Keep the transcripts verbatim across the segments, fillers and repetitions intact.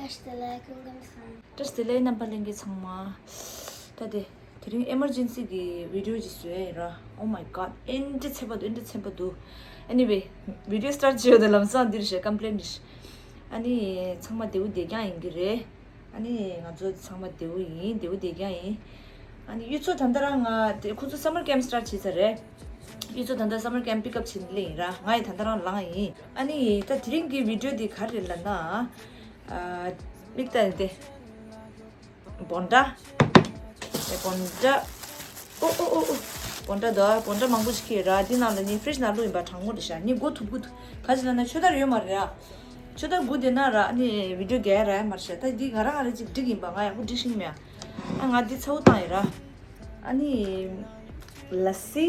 བཀྲ་ཤིས་བདེ་ལེགས། རྣམ་པ་ལྷན་རྒྱས་ཚང་མ། ད་དེ་དེ་རིང་ཨེ་མར་ཇེན་སི་གི་བི་ཌི་ཡོ་ཅིག་བཟོས་ཡིན་ར། Oh my god, ཨེ་འདྲ་ཚད་པ་འདུག་ཨེ་འདྲ་ཚད་པ་འདུག Anyway, བི་ཌི་ཡོ་སི་ཊར་ཊི་བྱས་ཡོད་དེ་ལམ་སང་འདིར་བཤད་ཀམ་པི་ལེན་རེད། ཨ་ནི་ཚང་མ་བདེ་པོ་བདེ་རྐྱང་ཡིན་གྱི་རེད། ཨ་ནི་ང་ཚོ་ཚང་མ་བདེ་པོ་ཡིན། བདེ་པོ་བདེ་རྐྱང་ཡིན། ཨ་ནི་གཡུ་མཚོ་ད་ལྟ་རང་ང་དེ་ཁོ་ཚོ་སམ་མར་ཀེམ་སི་ཊར་ཊི་བྱས་ཚར་རེད། གཡུ་མཚོ་ད་ལྟ་སམ་མར་ཀེམ་པི་ཀབ་བྱས་ནས་སླེབས་ཡིན་ར། ང་ཡི་ད་ལྟ་རང་ལངས་ཡིན། ཨ་ནི་ད་དེ་རིང་གི་བི་ཌི་ཡོ་འདི་ག་རེ་ལབ་ན། ཨ། མིག་ལྟ་ནས་བལྟས། བོན་ཌ། ཨེ་བོན་ཌ། ཨོ་ཨོ་ཨོ་ཨོ། བོན་ཌ་དང་བོན་ཌ་མང་པོ་ཞིག་ཁྱེར་ར། འདི་ནང་ལ་ངས་ཕི་རི་ཇི་ནང་བླུགས་ཡིན་པ། གྲང་མོ་རེད་ཤག་ངས་སྒུག་ཐུབ་སྒུག་ཐུབ། ག་ཅི་ལབ་ན་ཆོས་དར་ཡོད་མ་རེད་ཨ། ཆོས་དར་སྒུག་བསྡད་ན་ར་ཨ་ནི་བི་ཌི་ཡོ་རྒྱག་ཡ་རག་ཡ་མ་རེད་ཤག་ད་འདི་ང་རང་ང་རང་ཅིག་སྒྲིག་ཡིན་པ། ང་ཡག་པོ་སྒྲིག་ཤེས་མེད་ཨ། ང་འདི་ཚ་བོ་བཏང་ཡིན་ར། ཨ་ནི། ལ་སི།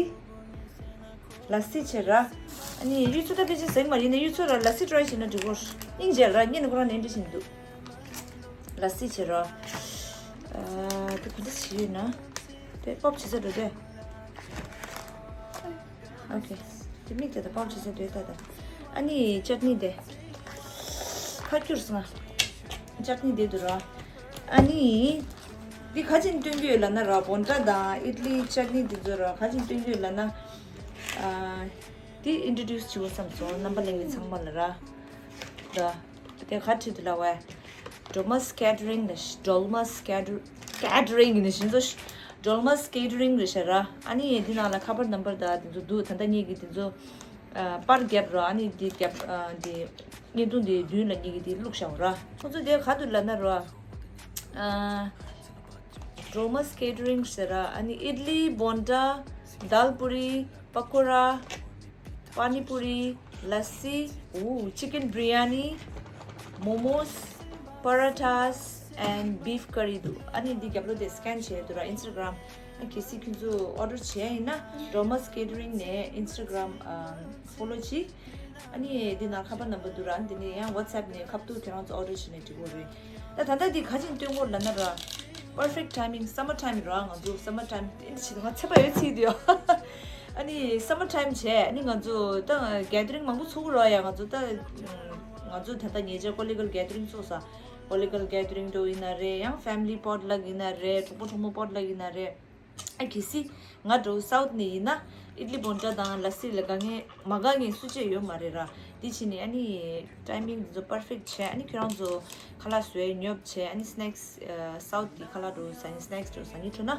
ལ་སི་བྱས་ར། ཨ་ནི་གཡུ་མཚོ་ད་ཕལ་ཆེར་ཟ་གི་མ་རེད། ཡིན་ན་གཡུ་མཚོ་ར་ལ་སི་ཊི་རའི་བྱས་ན་འགྲིག་གོ། སྙིང་རྗེ་ར། ངས་ནི་ཁོ་རང་ནས་འདྲི་བཞིན་འདུག་ལ་སི་བྱས་ར། ཨ། དེ་ག་འདྲ་བྱས་ཡོད་ན། དེ་པོབ་བྱེད་ས་འགྲོ་དེ། ཨོ་ཁེ། དེ་མིག་དེ་ད་པོབ་བྱེད་ས་འགྲོ་ད་ད། ཨ་ནི་ཅཊ་ནི་དེ། ཁ་སྐྱུར་སོང་ང་། ཅཊ་ནི་དེ་འདུག་ར། ཨ་ནི། འདི་ག་ཅིག་སྟོན་གྱི་ཡོད་ལབ་ན་ར། བོན་ཌ་དང་ཨིཌ་ལི་ཅཊ་ནི་དེ་ཚོ་ར་ག་ཅིག་སྟོན་གྱི་ཡོད་ལབ་ན། ཨ། འདི་ཨིན་ཊྲོ་ཌིའུ་སི་བྱེད་དགོས་བསམ་སོང་། རྣམ་པ་ལྷན་རྒྱས་ཚང་མ་ལ་ར། ད། དེ་ག་བྲིས་འདུག་ལབ་པས། Dolma's Catering ལ། Dolma's Catering ཡིན་ནི་ཤིན་ཙོ། Dolma's Catering རེད་ཤག་ར། ཨ་ནི་འདི་ནང་ལ་ཁ་པར་ནམ་བར་དང་དེ་ཚོ་འདུག་ད་ལྟ་ངེད་ཀྱིས་དེ་ཚོ། ཨ། པར་བརྒྱབ་ར། ཨ་ནི་འདི་བརྒྱབ། ཨ། འདི་བརྙན་ཐུང་འདི་མདུན་ལ་ངེད་ཀྱིས་འདི་བླུགས་བཞག་ར། ཁོང་ཚོ་དེ་ག་འདུག་ལབ་ན་ར། ཨ། Dolma's Catering ཟེར་ར། ཨ་ནི་ཨིཌ་ལི། བོན་ཌ། དཱལ་པུ་རི། པ་ཀོ་ར། པ་ནི་པུ་རི། ལ་སི། ཨུ། ཅི་ཀན་བི་རི་ཡ་ནི། མོ་མོས། པ་ར་ཐཱས། and beef curry འདུག་ཨ་ནི་འདི་རྒྱབ་ལོགས་དེ་སི་ཀེན་བྱས་འདུག་ར། ཨིན་སི་ཊ་གྷ་རམ། ཨ། གལ་སྲིད་ཁྱོད་ཚོ་ཨོ་ཌར་བྱས་ཡིན་ན། Dolma's Catering ནས་ཨིན་སི་ཊ་གྷ་རམ་ཨམ། ཕོ་ལོ་བྱེད། ཨ་ནི་འདི་ནང་ཁ་པར་ནམ་བར་འདུག་ར། འདི་ནས་ཡང་ཝ་ཊི་སེབ་ནས་ཁ་ཐུག་ཁྱེད་རང་ཚོ་ཨོ་ཌར་བྱས་ནས་འགྲིག་གི་རེད། ད་ད་ལྟ་འདི་ག་ཅིག་སྟོན་གྱི་ཡོད་ལབ་ན་ར། པར་ཕེག་ཊི་ཊའི་མིང་། སམ་མར་ཊའིམ་ར། ང་ཚོ་སམ་མར་ཊའིམ་དེ་འདྲ་བྱེད་དུས་ང་ཚད་པ་ཡོད་ཚིག་དུས། ཨ་ནི་སམ་མར་ཊའིམ་བྱས། ཨ་ནི་ང་ཚོ་ད་གེ་དར་རིང་མང་པོ་ཚོགས་ཀྱི་རེད་ཡ། ང་ཚོ་ད། ང་ཚོ་ད་ལྟ་ཉེ་ཆར་ཀོ་ལི་གལ་གེ་དར་རིང་ཚོགས་ས། ཀོ་ལི་གལ་གེ་དར་རིང་འདྲ་ཡིན་ན་རེད། ཡང་ཕེ་མི་ལི་པོ་ཊི་ལག་ཡིན་ན་རེད། གྲོགས་པོ་གྲོགས་མོ་པོ་ཊི་ལག་ཡིན་ན་རེད། ཨ། གལ་སྲིད་ང་འདྲ་བོ་སའུ་ཐི་ནས་ཡིན་ན། ཨིཌ་ལི། བོན་ཌ་དང་ལ་སི་ལ་དགའ་མཁན་མ་དགའ་མཁན་སུ་གཅིག་ཡོད་མ་རེད་ར། དེ་བྱས་ནས་ཨ་ནི་ཊའི་མིང་འདི་ཚོ་པར་ཕེག་ཊི་བྱས། ཨ་ནི་ཁྱོད་རང་ཚོ་ཁ་ལག་བཟོས་ཉོབ་བྱས། ཨ་ནི་སི་ནེག་སི། ཨ། སའུ་ཐི་གི་ཁ་ལག་འདྲ་བོ་ཟ་ནི། སི་ནེག་སི་འདྲ་བོ་ཟ་ནི་འདོད་ན།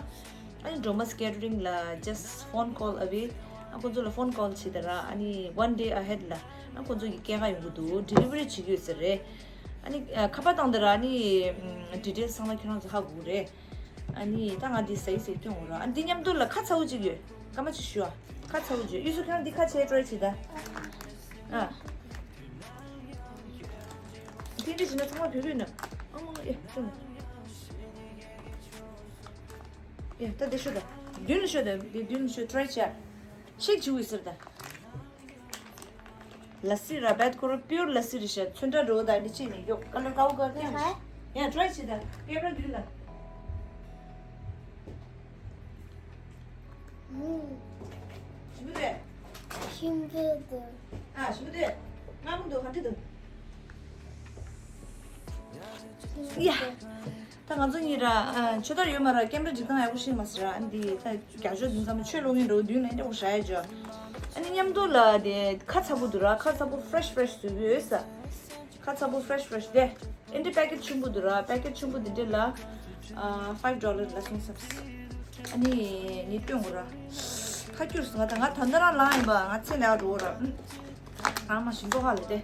ཨ་ནི་Dolma's Catering ལ་just phone call away། ཨ། ཁོང་ཚོ་ལ་ཕོན་ཀོལ་བྱེད་དང་ར། ཨ་ནི་ཝན་ཌེ་ཨ་ཧེཌ་ལ། ཨ། ཁོང་ཚོ་གི་སྐྱེལ་ག་ཡོང་གི་འདུག་ཌི་ལི་ཝ་རི་བྱེད་ཀྱི་ཡོད་ས་རེད། ཨ་ནི། ཨ། ཁ་པར་བཏང་དང་ར། ཨ་ནི་ཌི་ཊེལ་སི་ཚང་མ་ཁྱོད་རང་ཚོ་ཧ་གོ་གི་རེད། ཨ་ནི་ད་ང་འདི་ཟ་ཡི་ཟ་ཡི་སྟོན་འོང་ར། ཨ། འདི་མཉམ་དུ་ལ་ཁ་ཚ་བོ་གཅིག་ཡོད། སྐར་མ་གཅིག་ཞུ་ཨ། ཁ་ཚ་བོ་གཅིག་ཡོད། གཡུ་མཚོ་ཁྱོད་རང་འདི་ཁ་ཕྱེ་ཊི་རའི་བྱེད་ད། ཨ། དེ་འདྲ་བྱས་ན་ཚང་མ་བོད་རིགས་ན། ཨ་མ་ཨེ་སྟོན། ཨེ་ད་འདི་ཤོད་ད། མདུན་ལ་ཤོད་ད། འདི་མདུན་ལ་ཤོད། ཊི་རའི་བྱས། ཤེག་བྱེད་དགོས་ཟེར་ད། ལ་སི་ར་བད་ཁོ་ར་པིའུར་ལ་སི་རེད་ཤག་ཚོན་ཁྲ་འདྲ་བོ་དང་འདི་ཅི་ནས་ཡོད། ཀ་ལར་ཀའོ་ཀ་ཀ་ཡ། ཡ་ཊི་རའི་བྱེད་ད། ཀེམ་ར་མདུན་ལ། ཞིམ་པོ་རེད། ཞིམ་པོ་འདུག་ཨ། ཞིམ་པོ་འདུག་མངར་མོ་འདུག་ག་འདྲ་འདུག་ཡ། ད་ང་ཚོ་གཉིས་ར། ཨ། ཆོས་དར་ཡོད་མ་ར། ཀེམ་ར་སྒྲིག་སྟངས་ཡག་པོ་ཤེས་མ་སོང་ར། ཨ་ནི་འདི་ད་རྒྱ་ཤོག་འདི་ཚང་མ་ཆོས་ཀློག་མཁན་འདྲ་བོ་མདུན་ལ་ཨེ་འདྲ་བོ་ཞག་ཡ་ཅོ། ཨ་ནི་མཉམ་དུ་ལ་དེ་ཁ་ཚ་པོ་འདུག་ར། ཁ་ཚ་པོ་ཕི་རེ་ཤི་ཕི་རེ་ཤི་བཟོས་ཡོད་ས། ཁ་ཚ་པོ་ཕི་རེ་ཤི་ཕི་རེ་ཤི་དེ། ཨེ་འདྲ་པེ་ཀེཊ་ཆེན་པོ་འདུག་ར། པེ་ཀེཊ་ཆེན་པོ་འདི་འདྲ་ལ། ཨ། ཕའིབ་ཌོ་ལར་ལ་སོང་ས། ཨ་ནི་ངས་སྟོན་དགོས་ར། ཁ་སྐྱུར་སོང་ང་། ད་ང་ད་ལྟ་རང་ལངས་ཡིན་པ། ང་ཚེ་ལས་འགྲོ་ར། ཨ་མ་ཞིམ་མདོག་ཁ་ལ་དེ།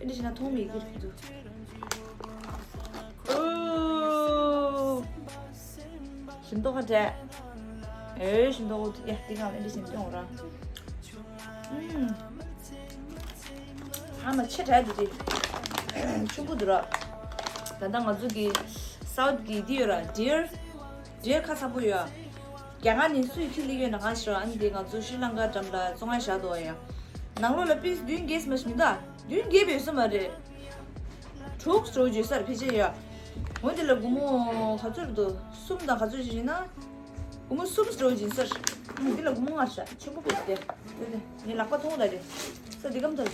ཨེ་འདྲ་བྱས་ན་མཐོང་མེད་ཀྱི་རེད་འདུག་ཨོ། ཞིམ་མདོག་ཁ་བྲལ། ཨེ་ཞིམ་མདོག་ཁ། ཡ་འདི་གང་ལ་ཨེ་འདྲ་བྱས་ན་སྟོན་འོང་ར། ཨུམ། ཨ་མ་ཆེ་དྲགས་འདུག་དེ། ཆུང་པོ་འདུག་ར། ད་ལྟ་ང་ཚོ་གི་སའུ་ཐི་གི་འདི་ཡོད་ར། ཌི་ཡར། ཌི་ཡར་ཁ་ཚ་པོ་ཡོད། རྒྱ་གར་ནས་སུ་ཡིས་ཁྱེར་སླེབས་ཡོད་ན་གང་ཤེས་ར། ཨ་ནི་དེ་ང་ཚོ་ཤྲི་ལང་ཀ་འགྲམ་ལ་བཙོང་ཡ་བཞག་འདུག་ཡ། ནང་ལོགས་ལ་པིས་བདུན་བརྒྱད་མ་ཞིག་མི་འདུག་བདུན་བརྒྱད་བས་སུ་མ་རེད། དྲུག་ཙམ་བརྗོད་སར་ཕལ་ཆེར་ཡོད། འོན་ཏེ་ལ་སྒོར་མོ་ག་ཚོད་རེད་འདུག་གསུམ་དང་ག་ཚོད་ཅིག་ཡིན་ན། སྒོར་མོ་གསུམ་ཙམ་ཡིན་སར། འདི་ལ་སྒོར་མོ་ལྔ་ཤག་ཆེན་པོ་པོ་དེ། དེ་དེ་ངའི་ལག་པ་མཐོང་ད་རེད། ས་འདི་གམ་ད།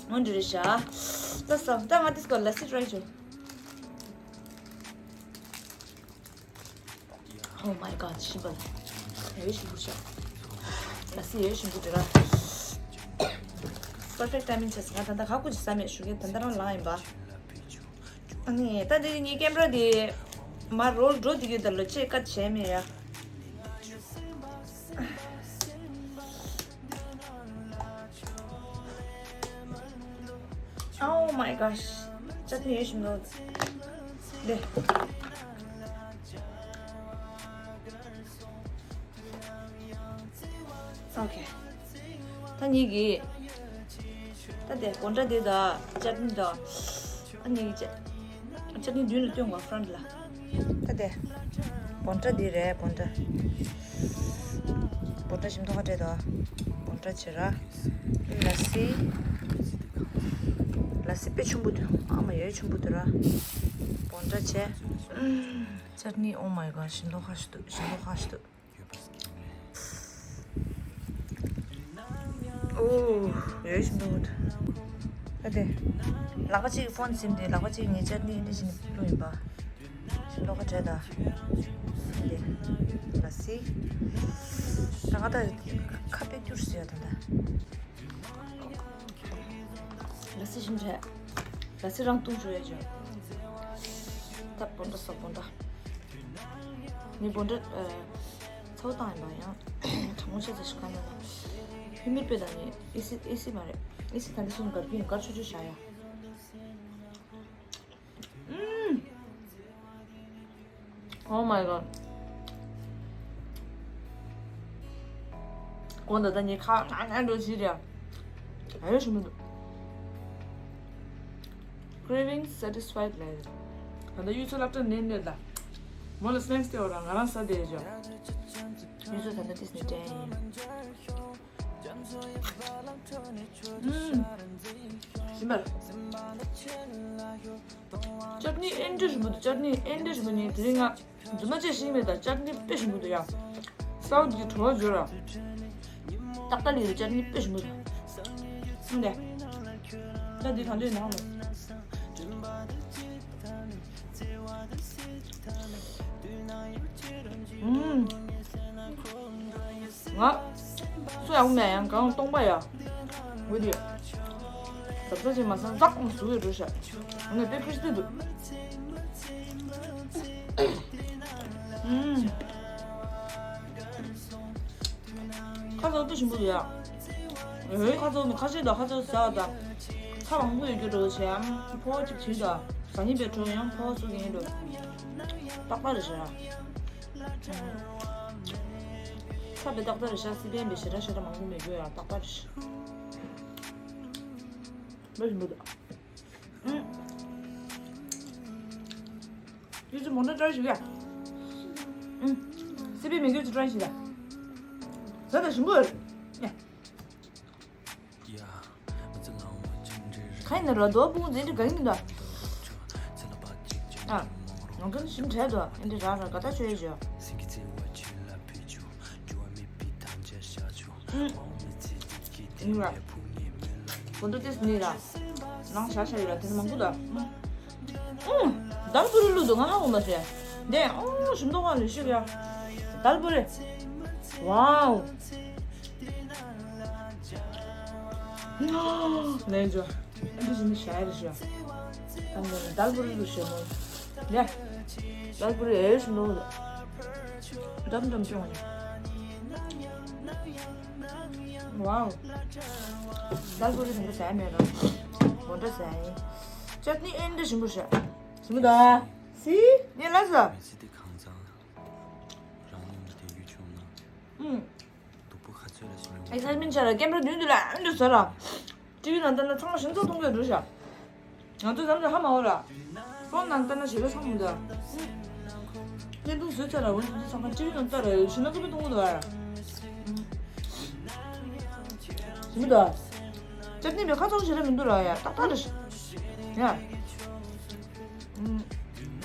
འོན་ཏེ་རེད་ཤག་ད་ང་དེ་སྐོར་ལ་སི་ཊི་རའི་བྱོས། Oh my god, ཤིམ་པོ། ཡོད་ཤིམ་པོ་ཤ། ལ་སི་ཡོད་ཤིམ་པོ་འདྲ། Perfect timing ཆགས་སོང་། ང་ད་ལྟ་ག་ཀུ་ཅི་ཟ་མེད་ཞུ་གི། ད་ལྟ་རང་ལངས་ཡིན་པ། ཨ་ནི་ད་འདི་ངའི་ཀེམ་ར་དེ་མར་རོལ་འགྲོ་དེ་གི་ད་ལོ་ཅེ་ཀ་བྱས་མེད་ཡ། Oh my gosh. ཅཊ་ནི་ཡོད་ཤིམ་པོ་འདྲ། དེ། Okay. ད་ངེད་ཀྱིས་ད་དེ་བོད་འདྲ་དེ་དང་ཅཊ་ནི་དང་། ཨ་ནི་ཅ་ཅཊ་ནི་མདུན་ལ་སྟོན་དགོས། ཕ་རན་ཊི་ལ། ད་དེ་བོད་འདྲ་དེ་རེད། བོད་འདྲ། བོད་འདྲ་ཞིམ་མདོག་ཁ་བྲལ་དང་། བོད་འདྲ་བྱེད་ར། ལ་སི། ལ་སི་དཔེ་ཆུང་པོ་འདུག་ཨ་མ་ཡོད་ཆུང་པོ་འདུག་ར། བོད་འདྲ་བྱས། ཅཊ་ནི། Oh my god, ཞིམ་མདོག་ཁ་ཤི་འདུག་ཞིམ་མདོག་ཁ་ཤི་འདུག་ཨོ། ཡོད་ཤིན་ཏུ་འོད། ཨ་དེ། ལག་པ་གཅིག་གིས་ཕོན་ཟིན་ཏེ་ལག་པ་གཅིག་ངས་ཅར་ནི་འདི་བཞིན་བླུགས་ཡིན་པ། ཤིན་ཏུ་ཁ་བྲལ་ད། ཨ་དེ། ལ་སི། ད་ང་ད་ཁ་པེ་སྐྱུར་ཟེར་ཡ་ད་ད། ལ་སི་ཞིམ་རེད། ལ་སི་རང་བཏུང་བཅུག་ཡ་བྱོས། ད་བོན་ཏྲ་ཟ་བོན་ཏྲ། ངས་བོན་ཏྲ་ཚ་བོ་བཏང་ཡིན་པ་ཡང་། གྲང་མོ་ཆེ་ཚ་ཞིག་ག་ནས་ན། ཧི་མིད་པེ་ད་ནི་ཨེ་སི་ཨེ་སི་མ་རེད། ཨེ་སི་ད་འདི་སོང་གར་གྱིན་གར་ཆུ་ཆུ་བཞག་ཡ། ཨུམ། Oh my god. གོང་ད་ལྟ་ངའི་ཁ་ང་ང་འགྲོ་བྱེད་རེད། ཨ་ཡོད་ཞུ་མི་འདུག Craving satisfied ལས། ད་ལྟ་གཡུ་མཚོ་སློབ་གྲྭ་ནས་སླེབས་ལ། མོ་ལ་སྣེག་སི་སྟེར་བ་རང་ང་རང་ཟ་བསྡད་ཡོད་ཅོ། གཡུ་མཚོ་ད་ལྟ་ཏིས་ནས་དྲན་ཡིན། ཨུམ། ཞིམ་པ་རེད། ཅར་ནི་ཨེ་འདྲ་ཞིམ་པོ་འདུག་ཅར་ནི་ཨེ་འདྲ་ཞིམ་པོ་ནི་དེ་རིང་ང་རྫུན་མ་བྱས་ཤེས་མེད་ད། ཅར་ནི་དཔེ་ཞིམ་པོ་འདུག་ཡ། སའུ་ཐི་གི་བྲོ་བ་འཇོ་ར། ཏག་ཏག་ལི་རེད། ཅར་ནི་དཔེ་ཞིམ་པོ་འདུག་ཨུམ་དེ། ད་འདི་གང་འདོད་ནང་མོ། ཨུམ། ང་སུ་ཡང་མེད་ཡང་གང་སྟོང་པ་ཡ། འོ་དེ། ཟབ་ཟབ་ཅིག་མ་སང་ཙག་མ་ཟུག་ཡོད་འགྲོ་ཤག་ངས་དཔེ་ཕིར་སྟེ་འདུག་ཨུམ། ཁ་ཚ་དཔེ་ཞིམ་པོ་འདུག་ཡ། འོའི་ཁ་ཚ་ནི་ཁ་ཤས་དང་ཁ་ཚ་ཟ་བ་དང་། ཚྭ་མང་པོ་ཡོད་རྒྱུ་འགྲོ་བྱས་ཨམ་ཕོ་བ་གཅིག་བྱིན་དང་ཟ་སྙིང་པའི་གྲོ་ཡང་ཕོ་བ་སུ་ཡིན་འགྲོ། ཏག་ཏག་རེད་ཤག་ཚྭ་བའི་ཏག་ཏག་རེད་ཤག་སི་པན་པའི་ཞེ་དྲག་ཞེ་དྲག་མང་པོ་མེད་རྒྱུ་ཡ་ཏག་ཏག་རེད་ཤག་དཔེ་ཞིམ་པོ་འདུག་ཨུམ། ཡུ་ཙི་མོ་ན་ཏྲ་ཞིག་ཡ། ཨུམ། སི་པན་མི་འགྱུར་ཙི་ཏྲ་ཞིག་ཡ། ཟ་ད་ཞིམ་པོ་ཡོད། ཡ། ཁ་ཡིན་ན་ར་རྡོ་སྤུངས་འཛིན་གྲི་ག་ཡིན་ད། ཨ། ང་ཚོ་ནི་ཞིམ་བྲལ་དོ་ཨེ་འདྲ་ར་ར་ག་ད་ཆོས་ཡོད་ཅོ། ཨུམ། གོ་འདུག་ཏེས་ནི་ར། ནང་ཤ་ཤ་ཡོད་ར་དེ་ནི་མང་པོ་ད། ཨུམ། དལ་པུ་རི་བླུགས་འདུག་ང་ཧ་གོ་མ་སོང་ཡ། འདས་ཨོ་ཞིམ་མདོག་ཁ་ལ་ཤུགས་ཡ། དལ་པུ་རི། ཝའོ། ལན་ཇོ། འདི་བཞིན་ནི་ཤ་ཡ་རེ་ཤུ་ཡ། ད་འདི་ནི་དལ་པུ་རི་བླུགས་ཤེས་མོ། ཡ། དལ་པུ་རི་ཨེ་ཞིམ་མདོག་འགྲམ་འགྲམ་ཅུང་ཡ། ཝའོ། དལ་པུ་རི་དང་པོ་ཟ་ཡ་མེད་ར། གོང་ཏྲ་ཟ་ཡ་ཡིན། ཅར་ནི་ཨེ་འདྲ་ཞིམ་པོ་ཤ། ཞིམ་པོ་ད། སི། ངས་ལ་ཟ། ཨུམ། ཨེ་ཁ་མིན་ཆ་ལ་ཀེམ་ར་མདུན་དུ་ལ་ཨེ་འདྲ་ཟ་ར། ཊི་ཝི་ནང་ལྟ་ན་ཚང་མ་ཞིམ་ཚགས་མཐོང་གི་འགྲོ་ཤག་ང་ཚོ་ཙམ་ཙམ་ཧ་མ་འོ་ར། ཕོན་ནང་ལྟ་ན་ཞེ་པོ་ཚང་མི་འདུག་བརྙན་ཐུང་བཟོས་ཚར་ར་འོ་ཚང་མ་ཊི་ཝི་ནང་ལྟ་ར་ཞིམ་ན་ཚོ་པའི་གཏོང་གི་འདུག་ཨ། ཞིམ་མི་འདུག་ཅར་ནི་མེད་ཁ་ཚོང་ཞེ་དྲག་མི་འདུག་ར་ཡ་ཏག་ཏག་རེད། ཡ།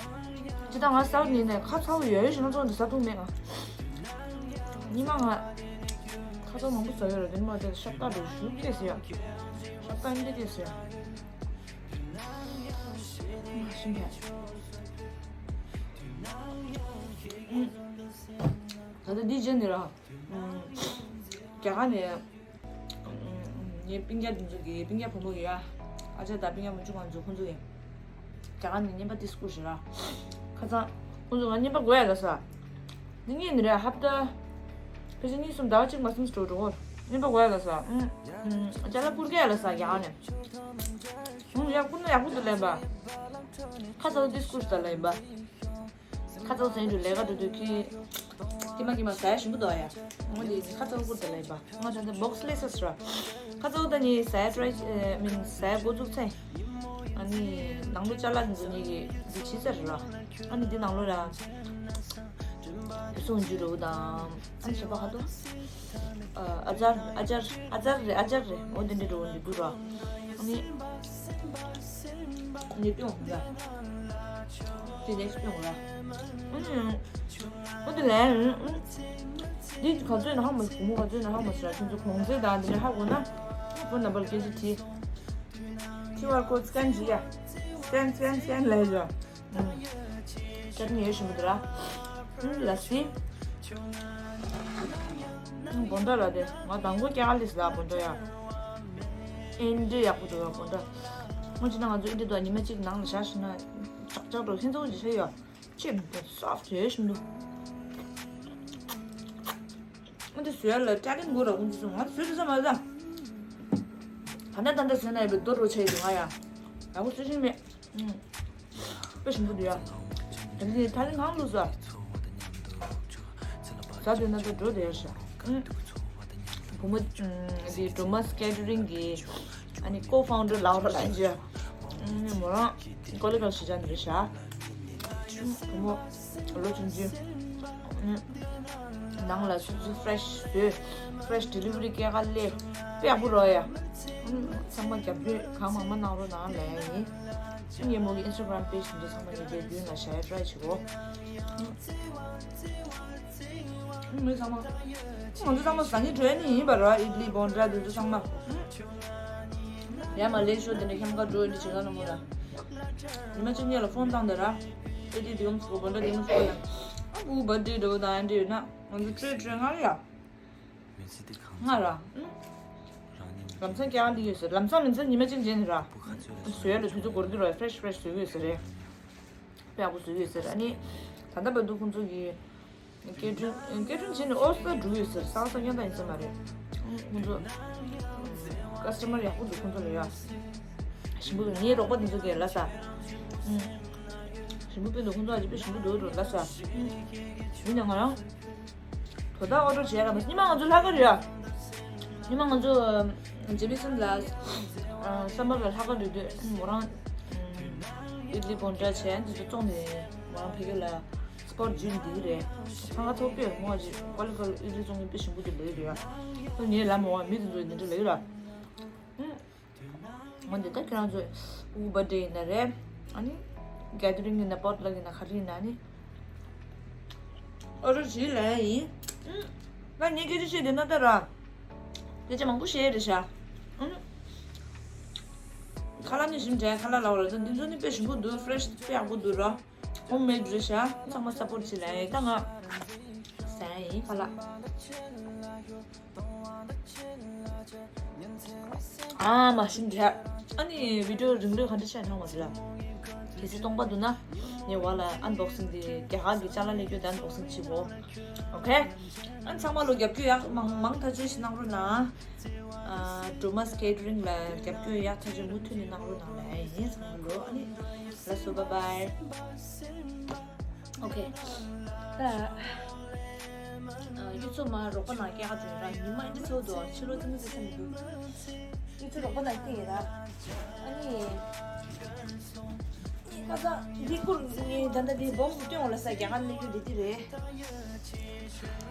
ཅི་ད་ང་སའུ་ཐི་ནས་ཁ་ཚ་བོ་ཡོད་ཡོད་ཞིག་ན་ཚོགས་འདི་ཟ་ཐུབ་མེད་ང་། ཉི་མ་ང་ཁ་ཚ་མང་པོ་ཟ་ཡོད་ར་དེ་ནི་མ་དེ་ཤ་སྟག་རེད་ཞུ་སྐད་ཟེར་ཡ། ཤ་སྟག་འདི་སྐད་ཟེར་ཡ། ཤིང་ཁ། ད་ལྟ་འདི་བྱས་ནས་ར། རྒྱ་གར་ནས་ངའི་སྤུན་ཀྱག་དེ་ཚོ་གི་སྤུན་ཀྱག་བུ་མོ་གི་ཡ། ཨ་ཅག་དང་སྤུན་ཀྱག་བུ་ཆུང་ང་ཚོ་ཁོང་ཚོ་གི་རྒྱ་གར་ནས་རྔན་པ་དེ་བསྐུར་ཞིག་ར། ཁ་སང་ཁོང་ཚོ་ང་རྔན་པ་དགོས་ཡ་ལ་ས། འདི་ངས་ནི་རེད་ཧབ་ཏ། ཕལ་ཆེར་གཉིས་གསུམ་ཟླ་བ་གཅིག་མ་ཟིན་འགྲོ་འགྲོ་གོ། རྔན་པ་དགོས་ཡ་ལ་ས། ཨུམ། ཅ་ལག་བསྐུར་ག་ཡ་ལ་ས་རྒྱ་གར་ནས། ཨུམ་ཡག་པོ་ན་ཡག་པོ་འདུག་ལབ་པ། ཁ་སང་དེ་བསྐུར་ད་ལབ་པ། ཁ་ཚ་བོ་ཟེར་འདུག་ལས་ཀ་འགྲོ་དུས་ཁྱི། ཁྱི་མ་ཁྱི་མ་ཟ་ཡ་ཞིམ་པོ་འདུག་ཨ་ཡ། ངོ་འདི་ཁ་ཚ་བོ་བསྐུར་ཏེ་ལ་ཡིན་པ། ང་ད་ལྟ་བོག་སི་ལས་ས་སུ་ར། ཁ་ཚ་བོ་ད་ནི་ཟ་ཡ་ཊ་རའི་མིན་ཟ་ཡ་འགོ་འཛུགས་ཚེ། ཨ་ནི་ནང་ལོ་ཅ་ལག་འདི་ཚོ་ནི་གི་འདི་བྱི་ཚར་ར། ཨ་ནི་འདི་ནང་ལོ་ར། སོང་འཇུ་རོ་དང་། ཨ་ནི་ཞེ་པ་ཧ་དོ། ཨ་ཅར་ཨ་ཅར་ཨ་ཅར་རེད་ཨ་ཅར་རེད། འོ་དེ་འདྲ་འགྲོ་འདི་འགྲོ་ར། ཨ་ནི། ནི་ཏུང་ལ། དེ་ནེག་སི་ཏུང་ལ། ཨ་ནི། འོ་དེ་ལན། འདི་ག་ཚོད་ན་ཧ་མ་སི་གོང་མོ་ག་ཚོད་ན་ཧ་མ་སི་ར་ཁྱོད་ཚོ་གོང་ཚད་དང་དེ་འདྲ་ཧ་གོ་ན། ཕོན་ནམ་བར་སྐད་ཆ་དྲིས། ཁྱི་ཝར་ཀོ་སི་ཀན་བྱེད་ཡ། སི་ཀན་སི་ཀན་སི་ཀན་ལས་བྱ། ཅར་ནི་ཡོད་བཞིན་པ་དེ་ར། ལ་སི། བོན་ཏོ་ར་དེ་ང་དང་པོ་སྐྱ་ལི་སི་ལ་བོན་ཏོ་ཡ། ཨིན་ཏྲི་ཡག་པོ་འདུག་བོན་ཏོ། ངོ་ཅི་ན་ང་ཚོ་ཨིན་ཏྲི་དུ་ཉི་མ་གཅིག་ནང་ལ་བཞག་ཤི་ན་ཅག་ཅག་འགྲོ་ཁྱེད་ཚོ་ཅི་ཤེས་ཡོད། ཅི་མི་འདུག་སོབ་ཡོད་བཞིན་འདུག་ཨ་འདི་བཟོས་ལ་ཀྲ་ཀིན་གོ་ར་ཀུན་ཅི་སོང་ང་བཟོས་དུ་ས་མ་ཟ། ད་ལྟ་ད་ལྟ་བཟོས་ན་ཡོད་པའི་རྡོ་རོ་ཆེ་ཡོད་འདུག་ང་ཡ། ཡག་པོ་བཟོས་ཤིང་མེད། ཨུམ། དཔེ་ཞིམ་པོ་འདུག་ཡ། དེ་འདི་ཐ་ལིང་གང་བླུགས་ས། ཟ་འདོད་ན་ད་འགྲོ་བསྡད་ཤག་ཨུམ། བུ་མོ་ཨུམ་འདི་སྒྲོལ་མ་ཀེ་ཊ་རིང་གི་ཨ་ནི་ཀོ་ཕའུན་ཌར་ལགས་ར་ལ་ཡིན་ཅི། ཨུམ་མོ་རང་ཀོ་ལི་གལ་ཞིག་ཅན་རེད་ཤག་བུ་མོ་ལོ་ཆུང་ཆུང་། ནང་ལ་སུ་སུ་ཕ་རེ་ཤི་བཟོས། ཕ་རེ་ཤི་ཌེ་ལི་ཝ་རི་སྐད་ཁ་སླེབས། དཔེ་ཡག་པོ་རོགས་ཡ། ཚང་མ་རྒྱབ་སྐྱོར་གང་མང་མང་གནང་རོགས་གནང་ལབ་ཡིན། ངས་མོ་གི་ཨིན་སི་ཊ་གྷ་རམ་པེ་ཇི་དེ་ཚོ་ཚང་མ་ངས་དེ་མདུན་ལ་ཞལ་ཊ་རའི་བྱེད་གོ། མི་ཚང་མ། ང་ཚོ་ཚང་མ་ཟ་ངེ་བྲོས་ནི་ཡིན་པ་ར་ཨིད་ལི་བོན་ཏྲ་དེ་ཚོ་ཚང་མ། ཡ་མ་ལེ་ཤོ་དེ་འདྲ་ཁྱམ་ཁ་འགྲོ་འདི་བྱེད་ག་ན་མོ་ལ། ཉི་མ་གཅིག་གཉིས་ལ་ཕོན་བཏང་དེ་ར། ཨེ་ཏི་དེ་ཡོང་སོ་བོན་ཏྲ་དེ་ཡོང་སོ་ལ། ཨ་བུ་བར་ཌེ་འགྲོ་དང་ཨེ་འདྲ་ཡོད་ན་ང་ཚོ་བྲོས་བྲོས་ང་ལ་ཡ། ང་ར། ལམ་སང་སྐྱ་ལི་ཡོད་ཟེར་ལམ་སང་མིན་ཚེ་ཉི་མ་གཅིག་རྗེས་ནས་ར། བཟོས་ལ་དུས་ཚོད་འགོར་གི་ར་ཕ་རེ་ཤི་ཕ་རེ་ཤི་བཟོས་ཡོད་ཟེར་རེད། དཔེ་ཡག་པོ་བཟོས་ཡོད་ཟེར་ཨ་ནི། ད་ལྟ་བར་དུ་ཁོང་ཚོ་གི་སྐད་འཕྲིན་སྐད་འཕྲིན་བྱས་ནས་ཨོ་སི་ལ་འགྲོ་ཡོད་ཟེར་ས་ས་ཡང་ད་ཡིན་ས་མ་རེད། ཁོང་ཚོ་ཀ་སི་ཊ་མར་ཡག་པོ་འདུག་ཁོང་ཚོ་ལ་ཡ། ཞིམ་པོ་འདུག་ངའི་རོགས་པ་དེ་ཚོ་གས་ལ་ས། ཞིམ་པོ་དཔེ་འདུག་ཁོང་ཚོ་ཨ་ཅེ་དཔེ་ཞིམ་པོ་འདུག་རོ་ལ་ས། ཡིན་ན་ང་རང་། དོ་བདག་ཨོ་ཌར་བྱས་ར་མ་ཉི་མ་ང་ཚོ་ལྷག་ག་རེད་ཡ། ཉི་མ་ང་ཚོ་ཇེ་བི་སན་ལ་སམ་མར་ལ་ལྷག་ག་རེད་དུས་མོ་རང་ཨིད་ལི་བོན་ཏྲ་བྱས་འདི་ཚོ་བཙོང་ནས་མོ་རང་ཕ་གི་ལ་སི་པོ་ཊི་བྱེད་འདི་རེད། འཚང་ཁ་ཐོག་པས་མོ་ཅིག་ཀོ་ལི་ཀོ་ལི་ཨིད་ལི་བཙོང་གི་དཔེ་ཞིམ་པོ་འདུག་ལབ་ཀྱི་རེད་ཡ། ཁོ་ངའི་ལ་མོ་བ་མི་དེ་ཚོ་འདི་འདྲ་ལབ་ཀྱི་ར། ངོ་འདི་ལྟ་ཁྱེད་རང་ཚོས་ཨུ་བར་ཌེ་ཡིན་ན་རེད། ཨ་ནི་གེ་དི་རིང་ཡིན་ན་པོ་ཊི་ལག་ཡིན་ན་ག་རེ་ཡིན་ན་ཨ་ནི་ཨོ་རོ་ཇི་ལ་ཡིན། ཨུ། ད་ངས་སྐད་ཆ་བཤད་དེ་ན་ད་ར། སྐད་ཆ་མང་པོ་བཤད་རེད་ཤག་ཨུ། ཁ་ལག་ནི་ཞིམ་དྲན་ཁ་ལག་ལ་བ་ལ་ད་འདི་ཚོ་ནི་དཔེ་ཞིམ་པོ་འདུག་ཕ་རེ་ཤི་དཔེ་ཡག་པོ་འདུག་ར། ཧོམ་མེ་ཌི་རེད་ཤག་ཚང་མ་སབ་པོ་ཊི་བྱེད་ལ་ཡིན་ད་ང་ཟ་ཡིན་ཁ་ལག་ཨ་མ་ཤིན་ཏུ་ཨ་ནི་བི་ཌིའོ་རིང་ལོས་ག་འདྲ་ཆགས་མྱོང་བ་ཟེར་ལ། གལ་སྲིད་སྟོང་པ་འདུག་ན་ངའི་བ་ལ་ཨན་བོག་སིང་དེ་རྒྱ་གར་གྱི་ཅ་ལག་ལས་རྒྱུ་དེ་ཨན་བོག་སིང་བྱེད་གོ། ཨོ་ཁེ། ཨ་ཚང་མ་ལོ་རྒྱབ་སྐྱོར་ཡག་མང་མང་ཐག་ཆོད་ཞིག་གནང་རོགས་གནང་། ཨ་ཌོ་མཱས་ཀེ་ཊ་རིང་ལ་རྒྱབ་སྐྱོར་ཡག་ཐག་ཆོད་མུ་མཐུད་ནས་གནང་རོགས་གནང་ལ་ཡིན་ཚང་མ་ལོ་ཨ་ནི་ལགས་སོ་བཱའི་བཱའི། ཨོ་ཁེ། ད། ཨ་གཡུ་མཚོ་མ་རོགས་པ་ནང་སྐྱེལ་ག་འགྲོ་ར་ཉི་མ་འདི་ཚོ་དུ་ཕྱི་ལོགས་ཙི་མི་ཙི་ཙམ་འདུག་གཡུ་མཚོ་རོགས་པ་ནང་སྐྱེལ་ཡིན་ར། ཨ་ནི། ཁ་ཚ་འདི་ཀུར་ནི་ད་ལྟ་འདི་བོག་སི་སྟོན་འོང་ལ་ས་རྒྱ་གར་སླེབས་རྒྱུ་འདི་འདི་རེད།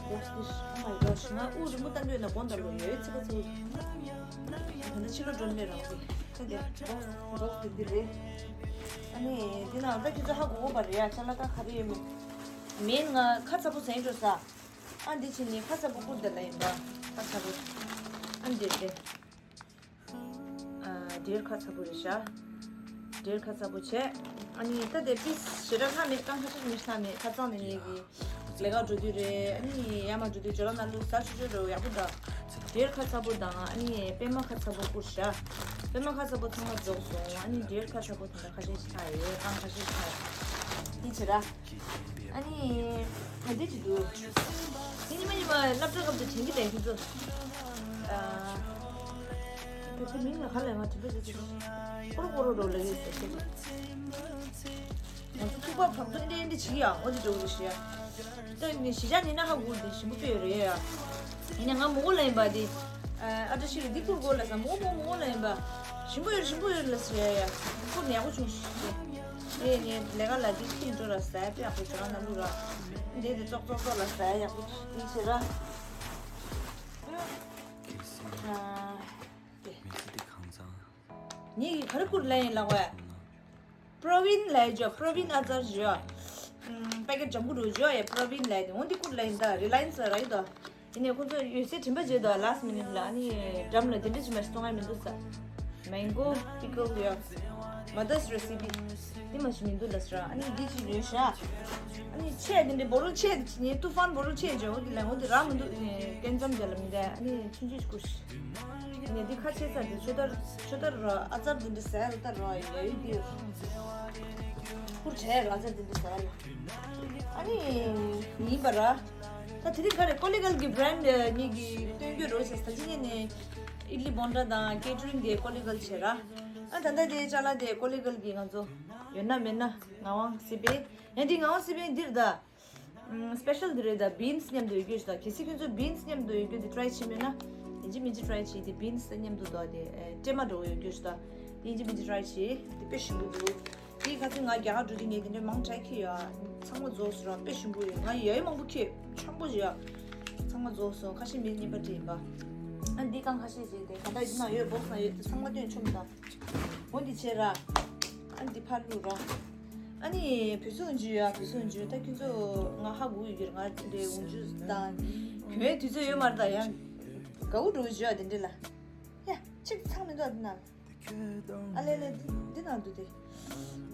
བོག་སི་འདི་ཨོ་མའི་གོཌ་ང་དབུགས་རིང་པོ་བཏང་འདོད་ན་དགོངས་དག་ལོ་ཡོད་ཚིག་པ་ཚིག་ད་ལྟ་ཕྱི་ལོགས་འགྲོ་ནི་མེད་རང་གི་ད་འདི་བོག་སི་བོག་སི་འདི་འདི་རེད། ཨ་ནི་འདི་ནང་ད་ཁྱེད་ཚོ་ཧ་གོ་གོ་བ་རེད་ཡ་ཅ་ལག་ད་ག་རེ་ཡོད་མེད། མེད་ང་ཁ་ཚ་པོ་ཟེར་འགྲོ་ས། ཨ་འདི་ཕྱི་ནི་ཁ་ཚ་པོ་བསྐུར་བསྡད་ལ་ཡིན་པ། ཁ་ཚ་པོ། ཨ་འདི་རེད། ཨ་འདིར་ཁ་ཚ་པོ་རེད་ཤག་འདྲེར་ཁ་ཚ་པོ་བྱས། ཨ་ནི་ད་དེ་པིས་ཞེ་དྲག་ལྷག་མེད། རྐང་ཁ་ཤས་མི་ལྷག་མེད། ཁ་ཚང་ནས་ངེད་ཀྱི་ལས་ཀ་འགྲོ་དུས་རེད། ཨ་ནི་ཡར་མར་འགྲོ་དུས་ཇོ་ལ་ན་ལུ་ཟ་ཆུ་ཆུ་རེད། ཡག་པོ་འདྲ། འདྲེར་ཁ་ཚ་པོ་དང་ཨ་ནི་པད་མ་ཁ་ཚ་པོ་བསྐུར་བཞག་པད་མ་ཁ་ཚ་པོ་ཚང་མ་རྫོགས་སོང་། ཨ་ནི་འདྲེར་ཁ་ཚ་པོ་དེ་འདྲ་ཁ་ཤས་ཤིག་ལྷག་ཡོད། རྐང་ཁ་ཤས་ཤིག་ལྷག་ཡོད། འདི་བྱེད་ར། ཨ་ནི་ཨ་འདི་ཅི་འདུག་དེ་ཉི་མ་ཉི་མ་སློབ་གྲྭ་སྐབས་དུ་དྲན་གྱི་ལས་ཁྱེད་ཚོ། ཨ། བོད་ཆས་མིང་ལ་ག་ལས་ང་དྲན་པ་བྱེད་ཀྱི་འདུག་ཀོ་རོ་ཀོ་རོ་འགྲོ་ལ་ཡོད་ཟེར་ཁྱེད་ཚོ། ང་ཚོ་ཐུག་པ་བག་ཐུག་འདྲེ་འདྲེ་བྱེད་ཀྱི་ཡ། འོ་དེ་འགྲོ་གི་རེད་ཤི་ཡ། ད་ནི་གཞིས་ཆགས་ནི་ན་ཧ་གོ་དེ་ཞིམ་པོ་དཔེ་ཡོད་རེད་ཡ། ཡིན་ན་ང་མོ་གོ་ལ་ཡིན་པ་དེ། ཨ་བཀྲ་ཤིས་ལ་འདི་བསྐུར་དགོས་ལ་ས། མོ་མོ་མོ་ལ་ཡིན་པ། ཞིམ་པོ་ཡོད་ཞིམ་པོ་ཡོད་ལ་ཟེར་ཡ། བསྐུར་ནས་ཡག་པོ་བྱུང་ཤི། ཨེ་ནས་ལས་ཀ་ལ་འདི་ཁྱིམ་འགྲོ་ར་ཟ་དཔེ་ཡག་པོ་བྱུང་ན་ལུ་ར། འདི་དེ་ཙོག་ཙོག་ཙོག་ལ་ཟ་ཡག་པོ་འདི་བྱེད་ར། ཨ། དེ། ངེད་ཀྱི་ག་རེ་བསྐུར་ལ་ཡིན་ལགས་བས། པྲོ་ཝིན་ལས་ཇོ། པྲོ་ཝིན་ཨ་ཙར་ཇོ། ཨམ། པེ་ཀེཊ་ལྗང་ཁུ་རུ་ཇོ་ཡ། པྲོ་ཝིན་ལས་དེ་འོན་ཏེ་ཀུར་ལ་ཡིན་ད། རི་ལ་ཡན་སི་ར་ཡི་ད། ཡིན་ནས་ཁོ་ཚོ་ཡོད་སའི་དྲན་པ་བརྗེད་ད། ལ་སི་ཊི་མི་ནིཊ་ལ་ཨ་ནི་འགྲམ་ལ་དེ་འདྲ་ཅིག་མ་ཞིག་གཏོང་ཡ་མི་འདུག་ས། མེང་གོ་པི་ཀལ་ཡ། མ་དར་སི་རེ་སི་པི། དེ་མ་ཞིག་མི་འདུག་ལ་སི་ར། ཨ་ནི་འདི་ཅིག་ཡོད་ཤག་ཨ་ནི་ཆས་དེ་འདྲ་བོ་རོ་ཆས་དེ་ཅིག་ནི་ཏུ་ཧྥན་བོ་རོ་ཆས་ཇོ་འོ་དེ་ལ་འོ་དེ་རག་མི་འདུག་ཀན་ཙམ་དེ་ལ་མི་འདའ། ཨ་ནི་ཆུང་ཆུང་ཅིག་ཀུར་ཤི། ནས་འདི་ཁ་ཕྱེ་ཚར་འདི་ཆོ་དར་ཆོ་དར་རོ། ཨ་ཙར་འདི་འདྲ་ཟས་རོ་དར་རོ་ཡ་ཡོད་འདི་ཡོད། ཁུར་བྱས་རོ་ཨ་ཙར་འདི་འདྲ་ཟས་རོ། ཨ་ནི་ཡིན་པ་ར། ད་དེ་རིང་ག་རེ་ཀོ་ལི་གལ་གི་བྷ་རན་ཌི་གཉིས་ཀྱི་སྟོན་རྒྱུ་རོ་ཞེས་ད་ཅི་ཉིན་ནས་ཨིཌ་ལི་བོན་ཏྲ་དང་ཀེ་ཊ་རིང་དེ་ཀོ་ལི་གལ་བྱས་ར། ཨ་ད་ལྟ་དེ་ཅ་ལག་དེ་ཀོ་ལི་གལ་གི་ང་ཚོ་ཡོད་ན་མེད་ན་ངག་དབང་སི་པན། ཡང་དེ་ངག་དབང་སི་པན་འདིར་ད། སི་པེ་ཤལ་འདི་རེད་ད། བིན་སི་མཉམ་དུ་ཡོད་རྒྱུ་ཞིག་ད། གལ་སྲིད་ཁྱོད་ཚོ་བིན་སི་མཉམ་དུ་ཡོད་རྒྱུ་འདི་ཊི་རའི་བྱེད་མེད་ན། ཡིན་གཅིག་མིན་གཅིག་ཊི་རའི་བྱེད། དེ་བིན་སི་མཉམ་དུ་དོ་དེ་ཀྲེ་མ་འགྲོ་ཡོད་རྒྱུ་ཞིག་ད། དེ་ཡིན་གཅིག་མིན་གཅིག་ཊི་རའི་བྱེད། དེ་དཔེ་ཞིམ་པོ་འདུག་དེ་ཁ་སང་ང་རྒྱ་གར་འགྲོ་དུས་ངས་དེ་འདྲའི་མང་དྲགས་ཁྱེར་ཡོད། ཚང་མ་རྫོགས་སོང་ར། དཔེ་ཞིམ་པོ་ཡོད། ང་ཡ་ཡི་མང་པོ་ཁྱེར་ཆང་པོ་བཞག་ཚང་མ་རྫོགས་སོང་། ཁ་ཤས་མི་རྙེད་པ་འདྲ་ཡིན་པ། ཨ་འདི་རྐང་ཁ་ཤས་བྱས་ཏེ་ག་ད་ཡིན་ན་ཡོད། བོག་སི་ནང་ཡོད་དེ་ཚང་མ་སྟོན་ཆོག་མི་ད། འོ་འདི་བྱས་ར། ཨ་འདི་ཕར་བླུགས་ར། ཨ་ནི་བུ་སུ་འཇུ་ཡ། བུ་སུ་འཇུ་ད་ཁྱོད་ཚོ་ང་ཧ་གོ་ཡོད་ཀྱི་རེད། ང་འདི་འདྲའི་འོང་འཇུ་དང་གྱོན་དུས་ཚོད་ཡོད་མ་རེད་ད། ཡང་དགའ་བོ་འགྲོ་གི་འཇུ་ཡ་དེ་འདྲ་ལ། ཡ་གཅིག་ཚང་མི་འདུག་ཨ་འདི་ན། ཨ་ལེ་ལེ་འདི་འདི་ན་འདུག་དེ།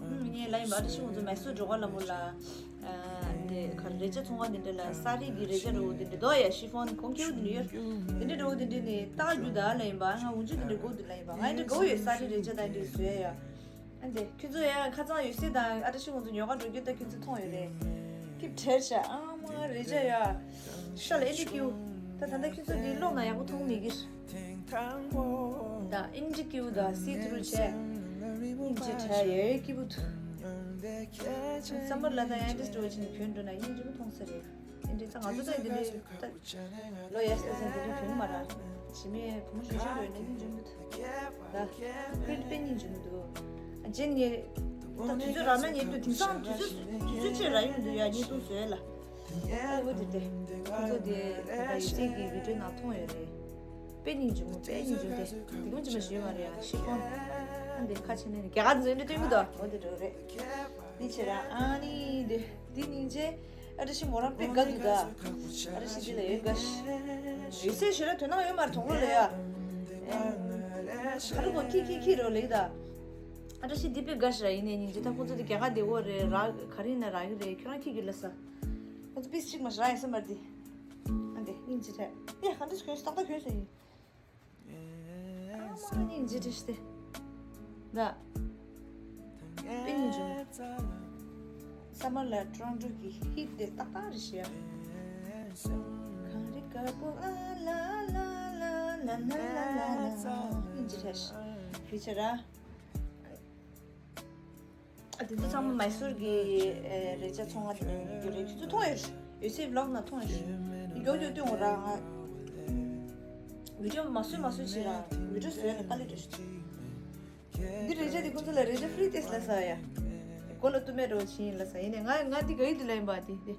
ངས་ལ་ཡིན་པ་ཨ་ཏི་ཤི་ང་ཚོ་མེ་སོར་འགྲོ་ག་ལ་མོ་ལ། ཨ་འདི་ག་རེ་རེ་ཅ་ཚོང་ཁང་འདི་འདྲ་ལ་ས་རིག་གི་རེ་ཅ་འགྲོ་འདི་འདྲ་དོ་ཡ། ཤི་ཕོན་གོང་ཁེའུ་འདི་འདྲ་ཡོད། འདི་འདྲ་འགྲོ་འདི་འདྲ་ནི་ལྟ་རྒྱུ་ད་ལ་ཡིན་པ། ང་འུ་ཅུ་འདི་འདྲ་དགོས་འདུག་ལ་ཡིན་པ། ང་འདི་འདྲ་དགོས་ཡོད། ས་རིག་རེ་ཅ་ད་འདི་བཟོས་ཡ། ཨ་འདི་ཁྱོད་ཚོ་ཡ་ཁ་ཚང་ཡོད་སྲིད་དང་ཨ་ཏི་ཤི་ང་ཚོ་ཉོ་ག་འགྲོ་རྒྱུ་ད་ཁྱོད་ཚོ་མཐོང་ཡོད་རེད། ཀིབ་བྲལ་ཤག་ཨ་མ་རེ་ཅ་ཡ། ཤ་ལ་ཨེ་འདྲ་ཀེའུ། ད་ད་ལྟ་ཁྱོད་ཚོ་འདི་ཀློག་ན་ཡག་པོ་མཐོང་མེད་ཀི། ད་ཨིན་ཇི་ཀེའུ་ད་སི་ཐུ་རུ་བྱས། ཨིན་ཇི་བྲལ་ཡས་སྐྱིད་པོ་འདུག་བསམ་པར་ལ་ད་ཡང་འདྲི་སྤྲོ་བྱིན་གྱོན་འགྲོ་ན་ཨིན་ཇི་མཐོང་ས་རེད། ཨིན་ཇི་ད་ང་ཚོ་ད་འདི་འདྲའི་ད་ལོ་ཡས་ལ་ས་འདི་འདྲ་གྱོན་མ་ར། ཞི་མི་བུ་མོ་ཞུ་ཞུ་འགྲོ་ན་ཨིན་ཇི་མི་འདུག་ད་ཁོས་དཔེ་སྙིང་རྗེ་མི་འདུག་ཨ་ཇེན་ངས་ད་དུས་ཚོད་རག་ན་ཉེ་དུས་དེང་སང་དུས་ཚོད་དུས་ཚོད་ཅིག་རག་ཡོང་འདུག་ཡ། ཉེ་དུས་བཟོས་ལ། ཨ་འོ་དེ་དེ། ཁོ་ཚོ་དེ་ད་ཡོད་ཚད་ཀྱི་བི་ཌིའོ་ནང་མཐོང་ཡོད་རེད། དཔེ་སྙིང་རྗེ་མོ། དཔེ་སྙིང་རྗེ་མོ་དེ། དེ་ཀུན་ཅི་མ་ཞུས་མ་རེད་ཡ། ཤི་ཕོན། ཨ་འདི་ཁ་ཕྱེ་ནས་རྒྱ་གར་འཛིན་འདི་སྟོན་གི་འདུག་འོ་དེ་འགྲོ་རེད། འདི་ཕྱིར་ར་ཨ་ནི་འདི་འདི་སྙིང་རྗེ། ཨ་ཏི་ཤི་མོ་རང་དཔེ་དགའ་འདུག་ད། ཨ་ཏི་ཤི་འདི་ལ་ཡོད་དགའ་ཤི། ཡོད་ཚད་ཞོལ་ལ་དོན་དག་ཡོད་མ་རེད་དོག་ལོ་ལ་ཡ། ག་རེ་གོ་ཁི་ཁི་ཁི་རོ་ལེགས་ད། ཨ་ཏི་ཤི་འདི་དཔེ་དགའ་ཤི་ར། ཡིན་ནའི་སྙིང་རྗེ་ད་ཁོ་ཚོ་འདི་རྒྱ་གར་འདི་འོ་རེད་ར། ག་རེ་ཡིན་ན་རག་གི་རེད། ཁྱོད་རང་ཁྱི་གི་ལ་ས། ཁོ་ཚོ་པིས་གཅིག་མ་ཞིག་རག་ཡིན་ས་མ་རེད་དེ། ཨ་འདི་སྙིང་རྗེ་ཐལ། ཡ་ག་འདྲ་ཞིག་གྱོན་སོང་ཏག་ཏག་གྱོན་སོང་ཡིན། ཨ་མ་སྙིང་རྗེ་ཐལ་ཤི་སྟེ། ད། དཔེ་སྙིང་རྗེ་མོ། ས་མ་ལ་ཀྲོང་ཀྲོ་གི་ཧིཊ་དེ་ཏག་ཏག་རེད་ཤི་ཡ། གངས་རི་དཀར་པོ་ཨ་ལ་ལ་ལ་ལ་ལ་ལ་ལ་ལ། སྙིང་རྗེ་ཐལ་ཤི། དེ་ཕྱིར་ར། ཨ་དེ་ཚོ་ཚང་མ་མའི་སུར་གྱི་ཨེ་རེ་ཅ་ཚོང་ང་དེ་ནས་ཉོ་རྒྱུ་རེད། ཁྱོད་ཚོ་མཐོང་ཡོད་རེད། ཡོད་ཚད་བི་ལོག་ནང་མཐོང་ཡོད་རེད། མགྱོགས་མགྱོགས་སྟོན་འོ་ར། ང་བི་ཌིའོ་མ་བཟོས་མ་བཟོས་བྱེད་ར། བི་ཌིའོ་བཟོས་ཡ་ལ་དཀའ་ལས་རེད། འདི་རེ་ཅ་དེ་ཁོ་ཚོ་ལ་རེ་ཅ་ཧྥི་རི་ཏེས་ལ་ས་ཡ། མགོ་ལ་གཏུམ་མེད་རོ་ཕྱིན་ལ་ས། ཡིན་ནས་ང་ང་འདི་ག་ཡི་དུ་ལ་ཡིན་པ་དེ་དེ།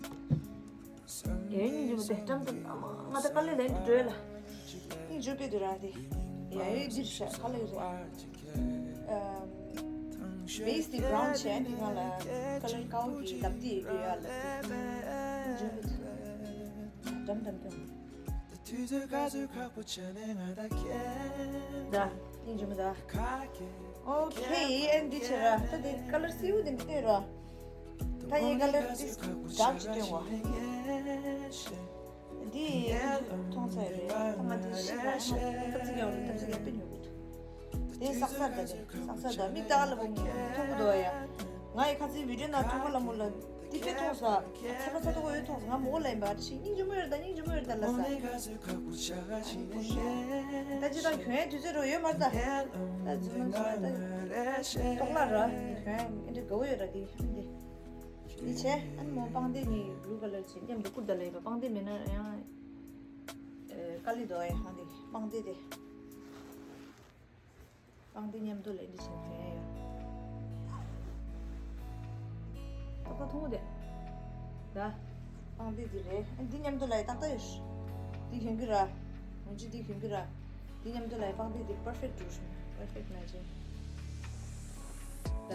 ཡ་ཡིན་འཇུ་མི་དེ་ཀྲམ་དུ་ང་ད་དཀའ་ལས་ལན་དུ་འགྲོ་ཡ་ལ། སྙིང་རྗེ་དཔེ་དུ་ར་དེ། ཡ་ཡོད་འདིར་ཤ་ཁ་ལ་ཡོད་རེད། ཨམ། བེས་དེ་བྷ་རའུན་བྱས་དེ་ནང་ལ་ཁ་ལར་ཀའོ་གི་ལབ་དེ་ཡོད་ཡ་ལ་དེ། སྙིང་རྗེ་དཔེ་དུ། འགྲམ་འགྲམ་འགྲམ། ད་སྙིང་རྗེ་མོ་ད། ཨོ་ཁེ། ཨེ་འདི་བྱེད་ར། ད་དེ་ཀ་ལར་སེའུ་དེ་འདི་སྟོན་ར། ད་ཡི་ཀ་ལར་ཏིས་ཌརཀ་ཅིག་སྟོན་བ། འདི་མཐོང་ཚར་རེད། ད་ང་འདི་ཤི་བ་ཤི་ཐབས་ཚིག་ཡང་ཐབས་ཚིག་ཡང་དཔེ་ཉོ་གི་འདུག་དེ་སག་ས་ད་དེ་སག་ས་ད་མིག་ལྟ་ག་ལ་བོ་མཐོང་གི་འདུག་ཡ། ང་ཡི་ཁ་ཚིག་བི་ཌིའོ་ནང་ཐུག་པ་ལ་མོ་ལ། འདི་དཔེ་མཐོང་ས། ཚ་པ་ཚ་ཏོག་ཡོད་མཐོང་ས། ང་མོ་ལ་ཡིན་པ་ཨ་ཏི་ཤི་སྙིང་རྗེ་མོ་ཡོད་ད། སྙིང་རྗེ་མོ་ཡོད་ད་ལ་ས། ད་ཅི་ད་གྱོན་ཡ་དུས་ཚོད་རོ་ཡོད་མ་རེད་ད། ད་རྫུན་མ་རྫུན་མ་ད། ཏོག་ལ་ར་གྱོན་ཡ་ཨེ་འདྲ་དགའ་བོ་ཡོད་ར་འདི་འདི། འདི་བྱས་ཨ་ནི་མོ་པང་གདན་གཉིས་བླུ་ཀ་ལར་བྱས་མཉམ་དུ་བསྐུར་ད་ལ་ཡིན་པ། པང་གདན་མེད་ན་ཡང་དཀའ་ལས་འདུག་ཨེ། ཧང་འདི་པང་གདན་དེ། པང་གདན་མཉམ་དུ་ལ་འདི་བྱེད་མཁན་ཡོད། ཏག་ཏག་མཐོང་གི་འདུག་ད། པང་གདན་འདི་རེད། ཨ་འདི་མཉམ་དུ་ལ་ཡི་ཏག་ཏག་ཡོད། འདི་གྱོན་གི་ར། འོན་ཅི་འདི་གྱོན་གི་ར། འདི་མཉམ་དུ་ལ་ཡི་པང་གདན་འདི་པར་ཕེག་འགྲོ་ཤོག་པར་ཕེག་མེ་ཅིང་། ད།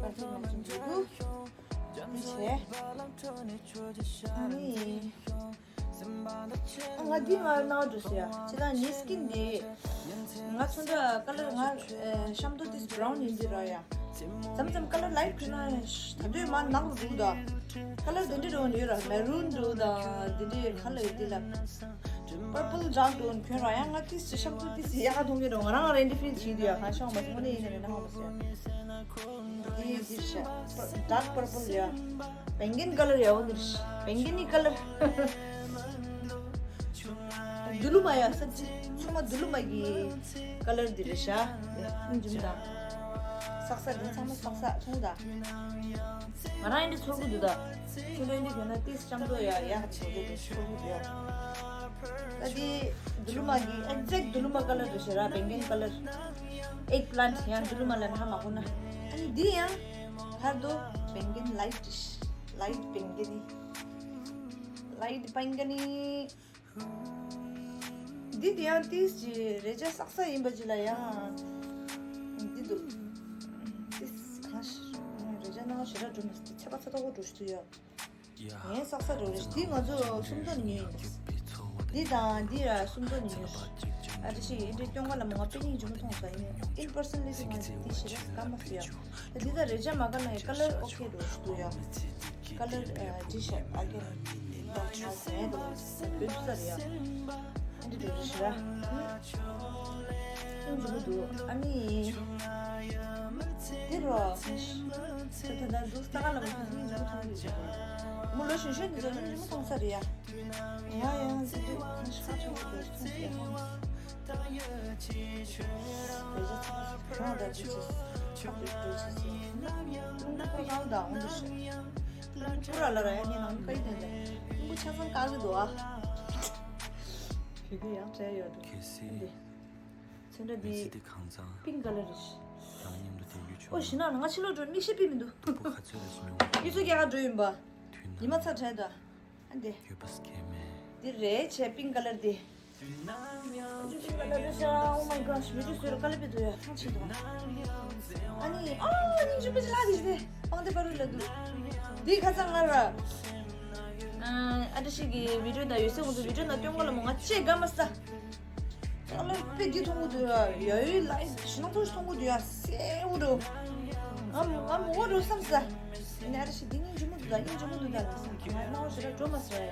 པར་ཕེག་མེ་ཅིང་འགྲོ་གི་འདུག་འདི་བྱས། ཨ་ནི། ང་འདི་ང་ནང་འགྲོ་ཟེར་ཡ། ཅི་ད་ངའི་སི་ཀིན་འདི། ང་ཚོ་འདྲ་ཀ་ལར་ང་ཤམ་ཏོ་ཏིས་བྷ་རའུན་ཡིན་འདི་ར་ཡ། མཚམས་མཚམས་ཀ་ལར་ལའིཊ་ཁུལ་ན་ད་དུས་མ་ནག་རུ་འདུག་ད། ཀ་ལར་དེ་འདྲ་འགྲོ་འདི་ཡོད་ར། མེ་རུན་འདུག་ད། དེ་འདྲའི་ཁ་ལ་ཡོད་འདི་ལ། པར་པལ་ཌརཀ་འགྲོ་ཁྱོད་ར་ཡ། ང་ཏིས་ཤམ་ཏོ་ཏིས་ཡག་ག་མཐོང་གི་ར། ང་རང་རེད་འདི་ཕིལ་བྱེད་འདི་ཡ། གང་ཤོང་མ་སོང་ནས་ཡིན་ནས་ན་ཧ་མ་སོང་། འདི་འདི་ཤ་ཌརཀ་པར་པལ་ཡ། བེང་གན་ཀ་ལར་ཡ། འོ་འདིར་བེང་གན་ནི་ཀ་ལར། དུ་ལུ་མ་ཡ་ས་ཅི་ཚང་མ་དུ་ལུ་མ་གི་ཀ་ལར་འདི་རེད་ཤག་ཨིན་ཇུམ་དང་། སག་ས་འདི་ཚང་མ་སག་ས་ཚོང་དང་། ང་རང་ཨེ་འདྲ་ཚོར་གི་འདུག་ད། ཁྱོད་རང་ཨེ་འདྲ་གྱོན་ན་ཏིས་ལྕམ་ཚོ་ཡ་ཡག་ཚོར་གི་འདུག་ཚོར་གི་འདུག་ད་འདི་དུ་ལུ་མ་གི་ཨེག་ཛེག་དུ་ལུ་མ་ཀ་ལར་རེད་ཤག་ར། བེང་གན་ཀ་ལར། ཨེག་པི་ལན་ཡང་དུ་ལུ་མ་ལ་ན་མ་གོ་ན། ཨ་ནི་འདི་ཡང་ཁར་དོ་བེང་གན་ལའིཊ་ལའིཊ་བེང་གན་ནི། ལའིཊ་བེང་གན་ནི། འདི་དེ་ཡང་ཏིས་ཀྱི་རེ་ཅ་སག་ས་ཡིན་པ་ཅི་ལ་ཡང་འདི་འདུག་ཏིས་གང་ཞིག་རེ་ཅ་ནང་ཞེ་དྲག་འགྲོ་མ་སྲིད་ཚེ་པ་ཚ་ཐོག་གོ་འགྲོ་ཞིག་ཏུ་ཡོད། ངའི་སག་ས་འགྲོ་རེ་འདི་ང་ཚོ་སུམ་མདོ་ནས་ཉོས་ཡིན། འདི་དང་འདི་ར་སུམ་མདོ་ནས་ཉོས། ཨ་ཏི་ཤི་ཡིན་འདྲེ་སྐྱོང་ག་ལ་མོ་ང་པེ་ཉིན་ཇི་མོ་མཐོང་ས་ཡིན། ཨིན་པར་སན་ལི་ཤི་ང་འདི་ཞེ་དྲག་སྐམ་མ་སུ་ཡ། འདི་ད་རེ་ཅ་མ་ག་ན་ཡ་ཀ་ལར་ཨོ་ཁེ་འགྲོ་ཞིག་ཏུ་ཡ། ཀ་ལར་ཨ་ཏི་ཤ་ཨ་གེན་ད་ང་ཟེར་དོ་བོད་ས་རེད་ཡ། ཨ་འདི་འགྲོ་ཞིག་ར། ཨ་འདི་འགྲོ་འདུག་ཨ་ནི། འདི་རོ། ད་ད་ད་འདུག་ས་ག་ལ་མ་ཐུག་ནི་འགྲོ་ཐུག་ནི་རེད། མོ་ལོ་གཞོན་གཞོན་འདི་ཚོ་ནི་འགྲོ་མཐོང་ས་རེད་ཡ། ང་ཡང་འདི་འདུག་ང་ཤ་ཆུང་ཆུང་འདི་ཐུག་ཡ། རེ་ཅ་ཚ་ཁྱོད་ད་འདི་ཆེ་ཆ་འདི་འདྲ་ཆེ་ཆེ། ལུང་པ་ཁོ་རང་ད་འོང་འདི་ཤ། ལུང་པ་ར་ལ་ར་ཡ་ངའི་ནང་མི་ཀ་ཡི་དེ་འདྲ། ལུང་པ་ཆ་ཚང་བཀག་གི་འདུག་ཨ། བོད་སྐད་ཡག་བྲལ་ཡོད་འདུག་གལ་སྲིད། འདི། ཚོན་ཁྲ་འདི། མི་ཚེ་འདི་གང་ཚང་། པིང་ཀ་ལར་རེད། རང་མཉམ་དུ་བསྡད་རྒྱུ་བྱུང་། ཨོ་ཞི་ན་ང་ཕྱི་ལོགས་འགྲོ་མིག་ཤེལ་པིན་མི་འདུག་སྟུག་པོ་ག་ཚོད་ལ་སོང་ཡོང་། ཡུལ་ཚོ་རྒྱ་གར་འགྲོ་ཡིན་པ། དུས་ན། ཉི་མ་ཚ་དྲག་ད། ཨ་འདི། ཡོད་པ་སྐྱེ་མེད། འདི་རེད་བྱས་པིང་ཀ་ལར་འདི། ཨ་ཅུ་པིང་ཀ་ལར་འདི་ཤ། Oh my gosh། མི་ཅུ་སོས་ར་ཀ་ལ་པི་དུ་ཡ་ཐང་ཆེ་དུ། ཨ་ནི་ཨ་ནི་ཅུ་པི་ཅི་ལ་འདི་ཤི་དེ་པང་དེ་པ་རུ་ལ་འདུག་འདི་ཁ་ཚང་ང་ར། ཨ་ཏི་ཤི་གི་བི་ཌིའོ་ད་ཡོད་སེ་འོང་དུ་བི་ཌིའོ་ན་སྟོན་ག་ལ་མོ་ང་ཅེ་ག་མ་ས། ཨ་ལ་པེ་འདི་མཐོང་གི་འདུག་ཡ། ཡ་ཡི་ལ་ཡི་ཤི་ན་ཐོ་ཤི་མཐོང་གི་འདུག་ཡ། སེ་འུ་རུ། ང་ང་མོ་འུ་རུ་བསམ་ས། ནེ་ཨ་ར་ཤི་འདི་སྙིང་རྗེ་མོ་འདུག་ད། སྙིང་རྗེ་མོ་འདུག་ད་ལ་ས། ང་ནང་ཞེ་དྲག་འགྲོ་མ་སོང་ཡ།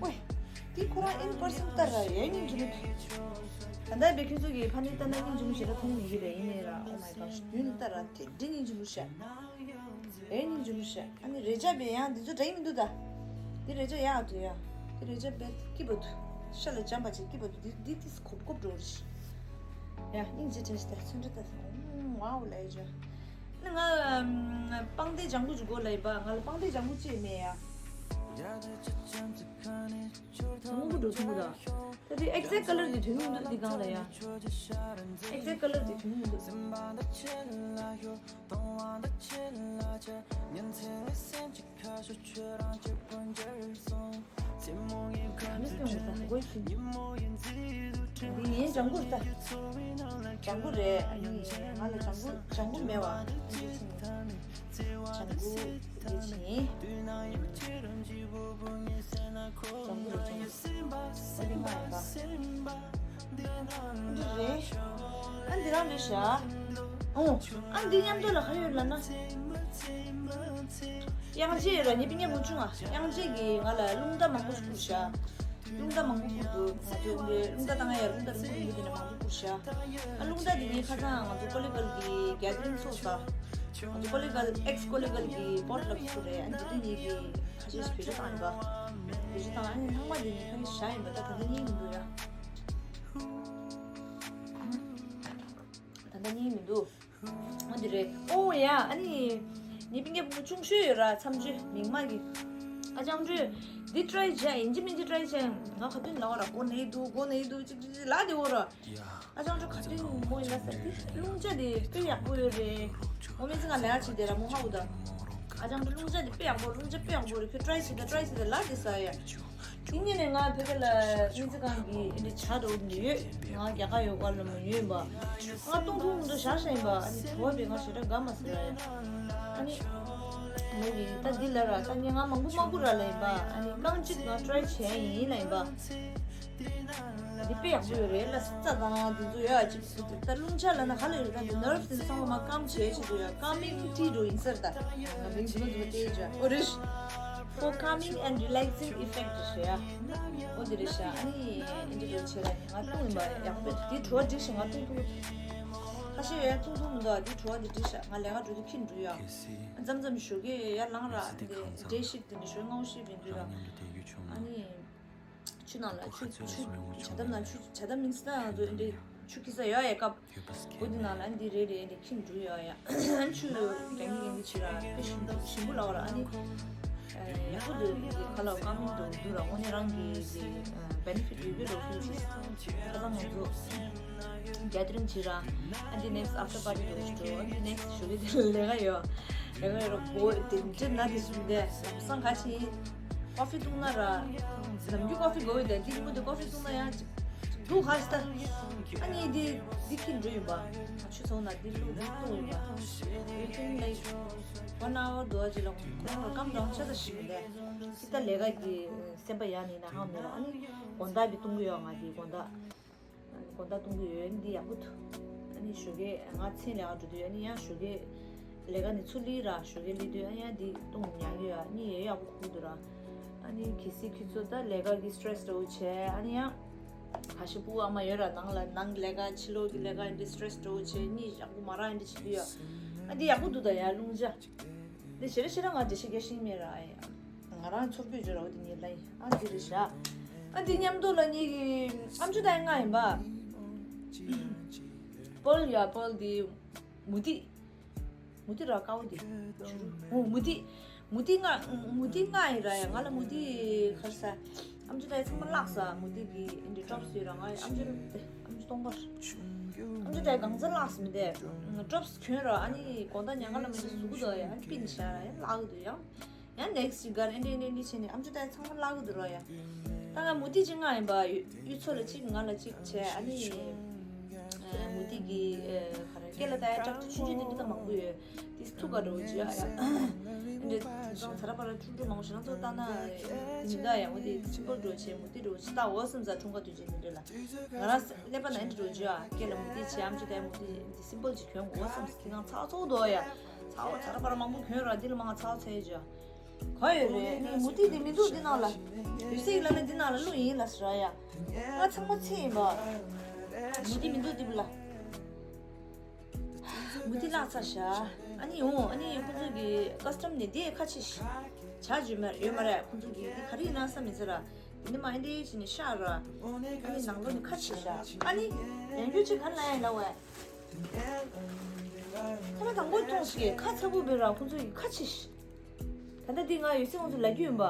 ཝེ། འདི་ཁོ་རང་ཨིན་པར་སན་ལྟར་ར་ཡ་སྙིང་རྗེ་མོ་འདུག་ད་ལྟ་བེ་ཁྱོད་ཚོ་གི་ཕ་ནི་ལྟ་ན་སྙིང་རྗེ་མོ་ཞེ་དྲག་མཐོང་མི་འདུག་རེད། ཡིན་ནའི་ར། Oh my gosh། རྒྱུན་ལྟར་ར་དེ་འདྲའི་སྙིང་རྗེ་མོ་ཤ། ཨེ་སྙིང་རྗེ་མོ་ཤ། ཨ་ནི་རེ་ཅ་བེ་ཡང་འདི་ཚོ་འདྲ་ཡི་མི་འདུག་ད། འདི་རེ་ཅ་ཡག་འདུག་ཡ། འདི་རེ་ཅ་བེ་སྐྱིད་པོ་འདུག་ཤ་ལ་འཇམ་པ་ཅིག་སྐྱིད་པོ་འདུག་འདི་འདི་ཏིས་གོབ་གོབ་འགྲོ་རེད། ཡ་སྙིང་རྗེ་དྲན་ཤི་ད་ཚོན་ཁྲ་ད། ཝའོ་ལ་ཡ་ཇ། ནི་ང་པང་གདན་ལྗང་གུ་ཅིག་དགོས་ལ་ཡིན་པ། ང་ལ་པང་གདན་ལྗང་གུ་ཅིག་མེད་ཡ། སྔོན་པོ་འགྲོ་ཐུང་གུ་ད། ད་དེ་ཨེག་ཛེག་ཀ་ལར་དེ་དོན་མི་འདུག་འདི་སྒང་ལ་ཡ། ཨེག་ཛེག་ཀ་ལར་དེ་དོན་མི་འདུག་ག་ནས་སྟོན་དགོས་ད། འདི་ཡན་ལྗང་གུ་རེད་ད། ལྗང་གུ་རེད། ཨ་ནི་ང་ལ་ལྗང་གུ་ལྗང་གུ་མེད་བ། ཨ་ནི་ཅི་ནི། ལྗང་གུ་དེ་ཅི་ཡིན། ལྗང་གུ་རེད་ལྗང་གུ། ཨ་ནི་ང་ཡིན་པ། འདི་རེད། ཨ་འདི་རང་རེད་ཤག་ཨོ། ཨ་འདི་མཉམ་དུ་ལ་ག་ཡོད་ལབ་ན། དབྱངས་ཅན་ཡོད་ར། ངའི་སྤུན་ཀྱག་བུ་ཆུང་ང་། དབྱངས་ཅན་གྱིས་ང་ལ་རླུང་རྟ་མང་པོ་ཞིག་བསྐུར་ཤག་རླུང་རྟ་མང་པོ་བསྐུར་འདུག་ང་ཚོ་འདི་རླུང་རྟ་བཏང་ཡ་རླུང་རྟ་རིང་པོ་རིང་པོ་དེ་འདྲ་མང་པོ་བསྐུར་ཤག་ཨ་རླུང་རྟ་དེ་ངའི་ཁ་སང་ང་ཚོ་ཀོ་ལི་གལ་གྱི་གེ་དི་རིང་ཚོགས་ས། ང་ཚོ་ཀོ་ལི་གལ་ཨེག་སི་ཀོ་ལི་གལ་གྱི་པོ་ཊི་ལག་ཚོགས་རེད། ཨ་འདི་དུས་ངེད་ཀྱིས་ཁ་ཤས་ཤིག་བེད་སྤྱོད་བཏང་ཡིན་པ། བེད་སྤྱོད་བཏང་ཨ་ནི་ཚང་མ་དེ་ངའི་ཁ་ཤས་བཞག་ཡིན་པ། ད་ད་ལྟ་རྙེད་མི་འདུག་ཡ། ད་ལྟ་རྙེད་མི་འདུག་ཨ་འདི་རེད། ཨོ་ཡ། ཨ་ནི་ངའི་སྤུན་ཀྱག་བུ་མོ་ཆུང་ཤོས་ཡོད་ར། མཚམས་གཅོད་མིག་དམར་གྱི། ཨ་ཅང་ཀྲུའུ། འདི་ཊི་རའི་བྱས། ཡིན་གཅིག་མིན་གཅིག་ཊི་རའི་བྱས། ང་ག་དུས་ལབ་པ་ར། མགོ་ན་གི་འདུག་མགོ་ན་གི་འདུག་ཅིག་ཅིག་ཅིག་ལབ་བསྡད་ཡོད་ར། ཨ་ཅང་ཀྲུའུ་ག་དུས་མགོ་ཡིན་ན་ཟེར་དེ། རླུང་རྟ་དེ་དཔེ་ཡག་པོ་ཡོད་རེད། ངོ་མ་ཚིག་ང་ལས་ཀ་བྱེད་དེ་ར་མོ་ཧ་གོ་ད། ཨ་ཅང་ཀྲུའུ་རླུང་རྟ་དེ་དཔེ་ཡག་པོ། རླུང་རྟ་དཔེ་ཡག་པོ་རེད། ཁྱོད་ཊི་རའི་བྱེད་དང་། ཊི་རའི་བྱེད་དང་ལབ་བསྡད་ས་ཡ། དེ་ཉིན་ནས་ང་བོད་སྐད་ལ་སྨན་རྩིས་ཁང་གི་ཨེ་འདྲ་ཇ་འདྲ་པོ་འདི་ཡོད། ང་རྒྱ་གར་ཡོད་སྐབས་ལ་མ་ཉོས་ཡིན་པ། ང་སྟོང་ཐུང་མི་འདུག་བཞག་བཞག་ཡིན་པ། ཨ་ནི་བྲོ་བ་བས་ང་ཞེ་དྲག་དགའ་མ་སོང་ཡ། ཨ་ནི་མོ་གིས་ད་འདི་ལབ་ར། ད་ངས་ང་མང་པོ་མ་བསྐུར་ར་ལབ་ཡིན་པ། ཨ་ནི་རྐང་གཅིག་ང་ཊི་རའི་བྱས་ཡིན་ལབ་ཡིན་པ། འདི་དཔེ་ཡག་པོ་ཡོད་རེད་ལ། རྩ་དང་འདི་ཚོ་ཡོད་ཨ། ཅིག་ད་རླུང་རྟ་ལབ་ན་ག་ལ་ཡོད་རེད། ད་འདི་ནར་བྷ་སི་འདི་ཚོ་ཚང་མ་སྐམ་བྱེད་ཆེད་དུ་ཡ། སྐམ་མིང་ཊི་འདྲ་པོ་ཡིན་ས་རེད། ད་ང་མིང་ཚོ་ཚོ་བལྟས་ཀྱང་། ཨོ་རེད། For calming and relaxing effect ཞེས་ཡ། ཨོ་འདི་རེད་ཤག་ཨ་ནི་ཨེ་འདྲ་འདྲ་བྱེད་ར། ང་བཏུང་ཡིན་པ། ཡག་པོ་འདི་བྲོ་བ་འགྲིག་ཤག་ང་བཏུང་ཐུབ། ཁ་ཤས་ཡ་བཏུང་ཐུབ་མི་འདུག་འདི་བྲོ་བ་འདི་འགྲིག་ཤག་ང་ལས་ཀ་འགྲོ་དུས་ཁྱིམ་འགྲོ་ཡ། མཚམས་མཚམས་ཞོགས་ཀས་ཡར་ལངས་ར། འདི་ཌེ་ཤིཕ་འདི་འདྲ་ཞོགས་སྔ་པོ་ཤིབ་ཡིན་དུས་ར། ཨ་ནི། ཆུ་ནང་ལ་ཆུ་ཆུ་ཇ་དམ་ནང་ཆུ། ཇ་དམ་མིན་སི་ད་ང་ཚོ་འདི་ཆུ་འཁྱེར་ས་ཡོད་ཡ། ཀབ་གོ་འདི་ནང་ལ་འདི་རེ་རེ་འདི་འཁྱེར་འགྲོ་ཡོད་ཡ། ཆུ་རྒྱག་གི་རྒྱག་གི་བྱེད་ར། དཔེ་ཞིམ་པོ་ཞིམ་པོ་ལབ་ར། ཨ་ནི་ཡག་པོ་འདུག་འདི་ཁ་ལག་ཀ་མིན་འདུག་འདུག་ར། དངོས་གནས་རང་གི་འདི་བེ་ནི་ཕིཊ་ཡོད་པའི་ལོ་ཕིན་ཆེ། ཁ་སང་ང་ཚོ་གེ་དི་རིང་བྱེད་ར། ཨ་འདི་ནེག་སི་ཊི་ཨབ་ཊར་པར་ཊི་འགྲོ་འགྲོ། ཨ་འདི་ནེག་སི་ཊི་ཞོགས་ཀས་འདི་ལས་ཀ་ཡོད། ལས་ཀ་ཡོད་ར། གོ་དེ་འདྲ་ན་དེ་སུ་འདི་ལམ་སང་ག་ཕྱིན། ཀོ་ཧྥི་བཏུང་ན་ར། ནམ་རྒྱུན་ཀོ་ཧྥི་དགོས་ཡོད་དེ། འདི་རིང་པོ་དེ་ཀོ་ཧྥི་བཏུང་ན་ཡང་ཅིག་འདུག་ག་ཞིག་ད། ཨ་ནི་འདི་འདི་འཁྱེར་འགྲོ་ཡིན་པ། ང་ཆུ་ཚོང་ན་འདི་བླུགས་འདི་བཏུང་ཡིན་པ། Within like one hour འདུག་ཅིག་ལ་ཁོང་ར་སྐམ་འགྲོ་ཆ་ད་ཞིག་མི་འདས། ཅི་ད་ལས་ཀ་གི་སེམས་པ་ཡག་ནི་ན་ཧང་མེད་ར། ཨ་ནི་དགོང་དག་འདི་བཏུང་གི་ཡོད། ང་འདི་དགོང་དག་དགོང་དག་བཏུང་གི་ཡོད། འདི་ཡག་པོ་འདུག་ཨ་ནི་ཞོགས་ཀས་ང་མཚན་ལས་ཀ་འགྲོ་དུས། ཨ་ནི་ཡང་ཞོགས་ཀས་ལས་ཀ་ནས་ཚུར་སླེབས་ར། ཞོགས་ཀས་སླེབས་དུས་ཨ་ཡང་འདི་བཏུང་ཉལ་གི་ཡོད། ཨ་ནི་ཡག་ཡག་པོ་ཁུག་འདུག་ར། ཨ་ནི་གལ་སྲིད་ཁྱོད་ཚོ་ད་ལས་ཀ་གི་སི་ཊེ་རེ་སི་འདྲ་པོ་བྱས། ཨ་ནི་ཡང་ཁ་ཤས་ཕྲུ་གུ་ཨ་མ་ཡོད་ར། ནང་ལ་ནང་ལས་ཀ་ཕྱི་ལོགས་ཀྱི་ལས་ཀ་འདི་སི་ཊེ་རེ་སི་འདྲ་པོ་བྱས། གཉིད་ཡག་པོ་མ་རག་འདི་བྱེད་དུས་ཡ། ཨ་འདི་ཡག་པོ་འདུག་ད་ཡ་རླུང་རྟ། འདི་ཞེ་དྲག་ཞེ་དྲག་ང་འགྲེལ་བཤད་རྒྱག་ཤེས་མེད་ར། ཨ་ཡ། ང་རང་ཚོར་སྐྱོ་བརྗོད་ར། འོ་དེ་ངས་ལབ་ཡིན། ཨ་འདི་རེད་ཤག་ཨ་འདི་མཉམ་དུ་ལ་ངེད་ཀྱི་ཨམ་ཅོག་ད་ཡ་ལྔ་ཡིན་པ། པོལ་ཡ་པོལ་འདི་མུ་ཏིག་མུ་ཏིག་ར་དཀར་པོ་འདི། ཨོ་མུ་ཏིག་མུ་ཏིག་ལྔ། མུ་ཏིག་ལྔ་ཡིན་ར་ཡ། ང་ལ་མུ་ཏིག་ག་རེ་ཟ། ཨམ་ཅོག་ད་ཡ་ཚང་མ་བརླགས་ས། མུ་ཏིག་གི་ཨེ་འདྲ་ཌོབ་སི་ཡོད་ར། ང་ཡ་ཨམ་ཅོག་ཨམ་ཅོག་སྟོང་པ། ཨམ་ཅོག་ད་ཡ་གང་ཚ་བརླགས་ས་མི་འདས། ཌོབ་སི་གྱོན་ར། ཨ་ནི་དགོང་དག་ཉལ་ཁང་ལ་མི་འདི་ཟུག་གི་འདུག་ཡ། ཨ་ནི་པིན་བཞག་ར་ཡ་བརླག་གི་འདུག་ཡ། ཡང་ནེག་སི་ཊི་གར་ཨེ་འདྲ་ཨེ་འདྲ་ཨེ་འདྲ་བྱས་ནས་ཨམ་ཅོག་ད་ཡ་ཚང་མ་བརླག་གི་འདུག་ར་ཡ། ད་ང་མུ་ཏིག་གཅིག་མངགས་ཡིན་པ། གཡུ་མཚོ་ལ་གཅིག་ང་ལ་གཅིག་བྱས། ཨ་ནི་མུ་ཏིག་གི་ག་རེ་སྐེ་ལ་ད་ཡ་ཀྲག་ཀྲག་ཆུང་ཆུང་དེ་འདྲ་ད་མང་པོ་ཡོད། དེ་ཐུག་ག་འགྲོ་བྱེད་ཨ་ཡ། ཨེ་འདྲ་དེང་སང་ཚ་ར་པ་ར་ཀྲུག་ཀྲུག་མང་པོ་ཞིག་རང་ཚོ་ལྟ་ན་མི་འདའ་ཡ། འོ་དེ་སིམ་པལ་འགྲོ་བྱེད། མུ་ཏིག་འགྲོ་བྱེད། ད་འོ་བསམ་ས་འཁྲུངས་སྐར་དུས་ཆེན་དེ་འདྲ་ལ་ང་རང་ཀླད་པ་ན་ཨེ་འདྲ་འགྲོ་བྱེད་ཨ། སྐེ་ལ་མུ་ཏིག་བྱེད། ཨམ་ཅོག་ད་ཡ་མུ་ཏིག་དེ་སིམ་པལ་ཅིག་གྱོན་དགོས་བསམ་སོང་། དེང་སང་ཚ་བ་ཚ་བོ་འདུག་ཡ། ཚ་བ་ཚ་ར་པ་ར་མང་པོ་གྱོན་ར། འདི་ལ་མང་ཚ་བ་ཚ་ཡ་བྱེད་ཨ། ག་ཡོད་རེད། ངས་མུ་ཏིག་འདི་མི་འདུག་འདི་ནང་ལ། ཡོད་ཚད་ལ་ནི་འདི་ནང་ལ་བླུགས་ཡིན་ལ་ཟེར་ཡ། ང་ཚང་མ་ཚད་ཡིན་པ། མུ་ཏིག་མི་འདུག་འདི་བུ་ལ། མུ་ཏིག་བརླག་ཚར་ཤག་ཨ་ནི་འོ་ཨ་ནི་ཁོང་ཚོ་གི་ཀ་སི་ཊམ་ནས་འདི་ཁ་ཕྱེ་ཤག་ཇ་ཡོད་མ་ཡོད་མ་རེད། ཁོང་ཚོ་གི་འདི་ག་རེ་ཡིན་ན་བསམ་མི་ཚེ་ར། འདི་ནི་མ་ཨེ་འདྲ་བྱས་ནས་བཤགས་ར། ཨ་ནི་ནང་ལོགས་ནས་ཁ་ཕྱེ་ཤག་ཨ་ནི་ཡང་རྒྱུ་ཅིག་ག་ལ་ཡིན་ལ་བས། ཁ་ལ་དང་པོ་མཐོང་ཞིག་ཁ་ཚ་པོ་བེ་ར། ཁོང་ཚོ་ཡི་ཁ་ཕྱེ་ཤིག་ད་ལྟ་འདི་ང་ཡོད་ཚད་ཁོང་ཚོ་ལ་རྒྱུས་ཡིན་པ།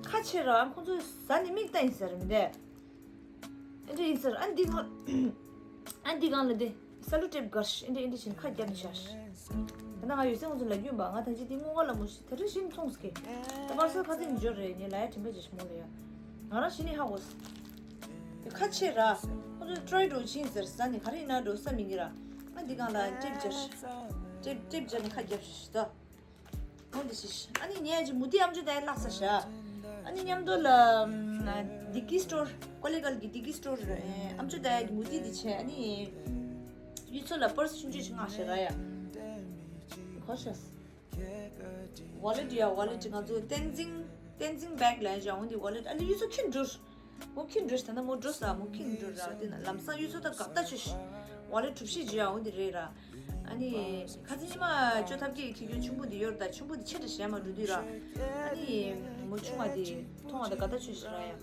ཁ་ཕྱེ་ར་ཁོང་ཚོ་ཟ་ནི་མིག་ལྟ་ཡིན་ཟེར་མི་འདས། ཨེ་འདྲ་ཡིན་ཟེར། ཨ་འདི་གང་ཨ་འདི་གང་ལ་འདི་སེ་ལོ་ཊེབ་གར་ཤིག་ཨེ་འདྲ་ཨེ་འདྲ་བྱས་ནས་ཁ་བརྒྱབ་ནས་བཞག་ཤིག་ད་ལྟ་ང་ཡོད་ཚད་ཁོང་ཚོ་ལ་རྒྱུས་ཡིན་པ། ང་ད་ཅི་འདི་སྔོན་མ་ལ་མོ་ཤི་དེ་འདྲ་ཞིག་མཐོང་སྐད། ད་པར་སེལ་ཁ་ཚིག་འབྱོར་རེད། ངས་ལ་ཡ་དྲན་པ་བྱེད་ཤི་མོ་ལ་ཡ། ང་རང་ཞི་ནི་ཧ་གོ་སོང་། ཁ་ཕྱེ་ར། ཁོ་ཚོས་ཊི་རའི་འགྲོ་ཕྱིན་ཟེར་ཟ་ནི་ག་རེ་ཡིན་ན་འགྲོ་ས་མི་གི་ར། ང་འདི་གང་ལ་ཊེབ་སྦྱར། ཊེབ་ཊེབ་སྦྱར་ནས་ཁ་རྒྱབ་ཤི་ཤི་ད། ཁོང་འདི་ཤི་ཤི། ཨ་ནི་ངས་ཀྱི་མུ་ཏིག་ཨམ་ཅོག་ད་ཡ་བརླག་ས་ཤ། ཨ་ནི་མཉམ་དུ་ལ་ཨམ་ཌི་ཀི་སི་ཊོར་ཀོ་ལི་གལ་གྱི་ཌི་ཀི་སི་ཊོར་ཨམ་ཅོག་ད་ཡ་གྱི་མུ་ཏིག་འདི་བྱས། ཨ་ནི་ གཡུ་མཚོ་ལ་པར་སི་ཆུང་ཆུང་ཞིག་མངགས་ཤག་ར་ཡ། ཁོ་ཤ། ཝོ་ལེཊ་ཡ་ཝོ་ལེཊ་ང་ཚོ་བསྟན་འཛིན་བསྟན་འཛིན་བེག་ལ་ཡ་འོན་ཏེ་ཝོ་ལེཊ་ཨ་ནི་གཡུ་མཚོ་ཁྱི་འགྲོ། མོ་ཁྱི་འགྲོ་ཤི་ད་ན་མོ་འགྲོ་ས་མོ་ཁྱི་འགྲོ་ར་དེ་ན་ལམ་སང་གཡུ་མཚོ་ད་གབ་ད་ཆུ་ཤི། ཝོ་ལེཊ་གྲུབ་ཤི་ཇི་ཡ་འོན་ཏེ་རེད་ར། ཨ་ནི་ཁ་ཚི་ཉི་མ་ཅོ་ཐབ་ཀྱི་ཁྱི་ཁྱི་ཆུང་པོ་དེ་ཡོད་ར་ད་ཆུང་པོ་དེ་ཆེ་དྲི་ཤི་ཡ་མ་འགྲོ་དུས་ར། ཨ་ནི་མོ་ཆུང་བ་དེ་མཐོང་བ་ད་གབ་ད་ཆུ་ཤི་ར་ཡ།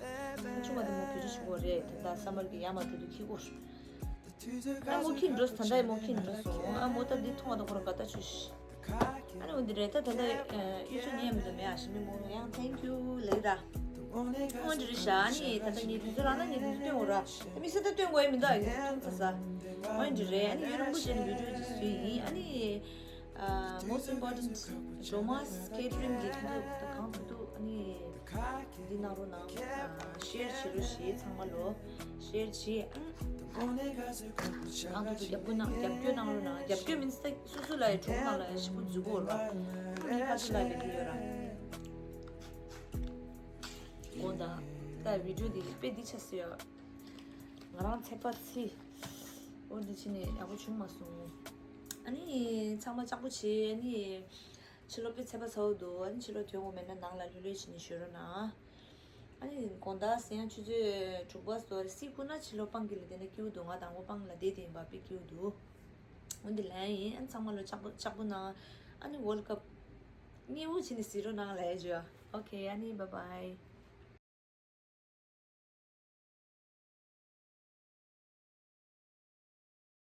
མོ་ཆུང་བ་དེ་མོ་བུ་ཆུ་ཆུང་པོ་རེད་ད་ད་ས་མར་གི་ཡ་མ་འགྲོ་དུས་ཁྱི་གོ་ཤི། ཨ་མོ་ཁྱི་འགྲོ་ད་ལྟ་མོ་ཁྱི་འགྲོ་སོང་ཨ་མོ་ད་འདི་མཐོང་བ་དང་ཁོ་རང་དགའ་ད་ཆུ་ཤི། ཨ་ནི་འོ་འདི་རེད་ད་ད་ལྟ་གཡུ་མཚོ་ཉན་མི་འདུག་མེད་ཨ་ཞིམ་པོ་མོ་ཡང་thank you ལེགས་ད། འོ་འདི་རེད་ཤ་ཨ་ནི་ད་ལྟ་ངས་དུས་ཚོད་རག་ན་ངས་དུས་ཚོད་སྟོན་འོ་ར་དམིགས་བསལ་ད་སྟོན་དགོས་ཡ་མི་འདུག་ཨ་ཡུ་ཐུང་ཚ་ས། འོ་འདི་རེད་ཨ་ནི་ཡུན་རིང་པོ་བྱས་ནས་བི་ཌིའོ་ཅིག་བཟོས་ཡིན་ཨ་ནི། Uh, most important, Thomas Catering གི་ཐུགས་ཐུགས་གང་ཐུགས་ཐུགས་ཨ་ནི་འདི་གནང་རོགས་གནང་ཨ་ཤེར་བྱེད་རོགས་ཞེས་ཚང་མ་ལོ་ཤེར་བྱེད་ཨང་གང་ཐུགས་ཐུགས་རྒྱབ་སྐྱོར་གནང་རྒྱབ་སྐྱོར་གནང་རོགས་གནང་རྒྱབ་སྐྱོར་མིན་སྟེགས་སོ་སོ་ལ་ཡི་གྲོགས་ནང་ལ་ཡི་ཞིབ་པོ་འཛུལ་གོ་རོགས་ཨ་ནི་ཁ་ཆུ་ལ་ཡི་ཡོད་ར་འོ་ད་ད་བི་ཌིའོ་འདི་དཔེ་འདི་ཆ་སི་ཡོད། ང་རང་ཚད་པ་ཚི། ཨོ་འདི་ཕྱི་ནས་ཡག་པོ་བྱུང་མ་སོང་། ཨ་ནི་ཚང་མ་ལྕགས་པོ་བྱེད་ཨ་ནི། ཕྱི་ལོ་དཔེ་ཚད་པ་ཚ་བོ་འདུག་ཨ་ནི་ཕྱི་ལོ་ཐོན་དགོས་མེད་ན་ནང་ལ་ལྷོད་ལྷོད་བྱེད་ནས་བཞུགས་རོགས་གནང་། ཨ་ནི་དགོང་དག་སེང་ཆུ་ཚོད་དྲུག་པ་སོ་རེ་སི་ཁུ་ན་ཕྱི་ལོ་སྤང་གི་ལ་དེ་ན་སྐྱིད་པོ་འདུག་ང་དང་པོ་སྤང་ལ་བསྡད་དེ་ཡིན་པ་དཔེ་སྐྱིད་པོ་འདུག་འོ་འདི་ལན་ཡིན་ཨ་ནི་ཚང་མ་ལོ་ལྕགས་པོ་ལྕགས་པོ་གནང་ཨ་ནི་ཝོལ་ཀབ་མཉེས་པོ་བྱེད་ནས་གཟིགས་རོགས་གནང་ལ་ཡ་ཇོ། ཨོ་ཁེ་ཨ་ནི་bye bye།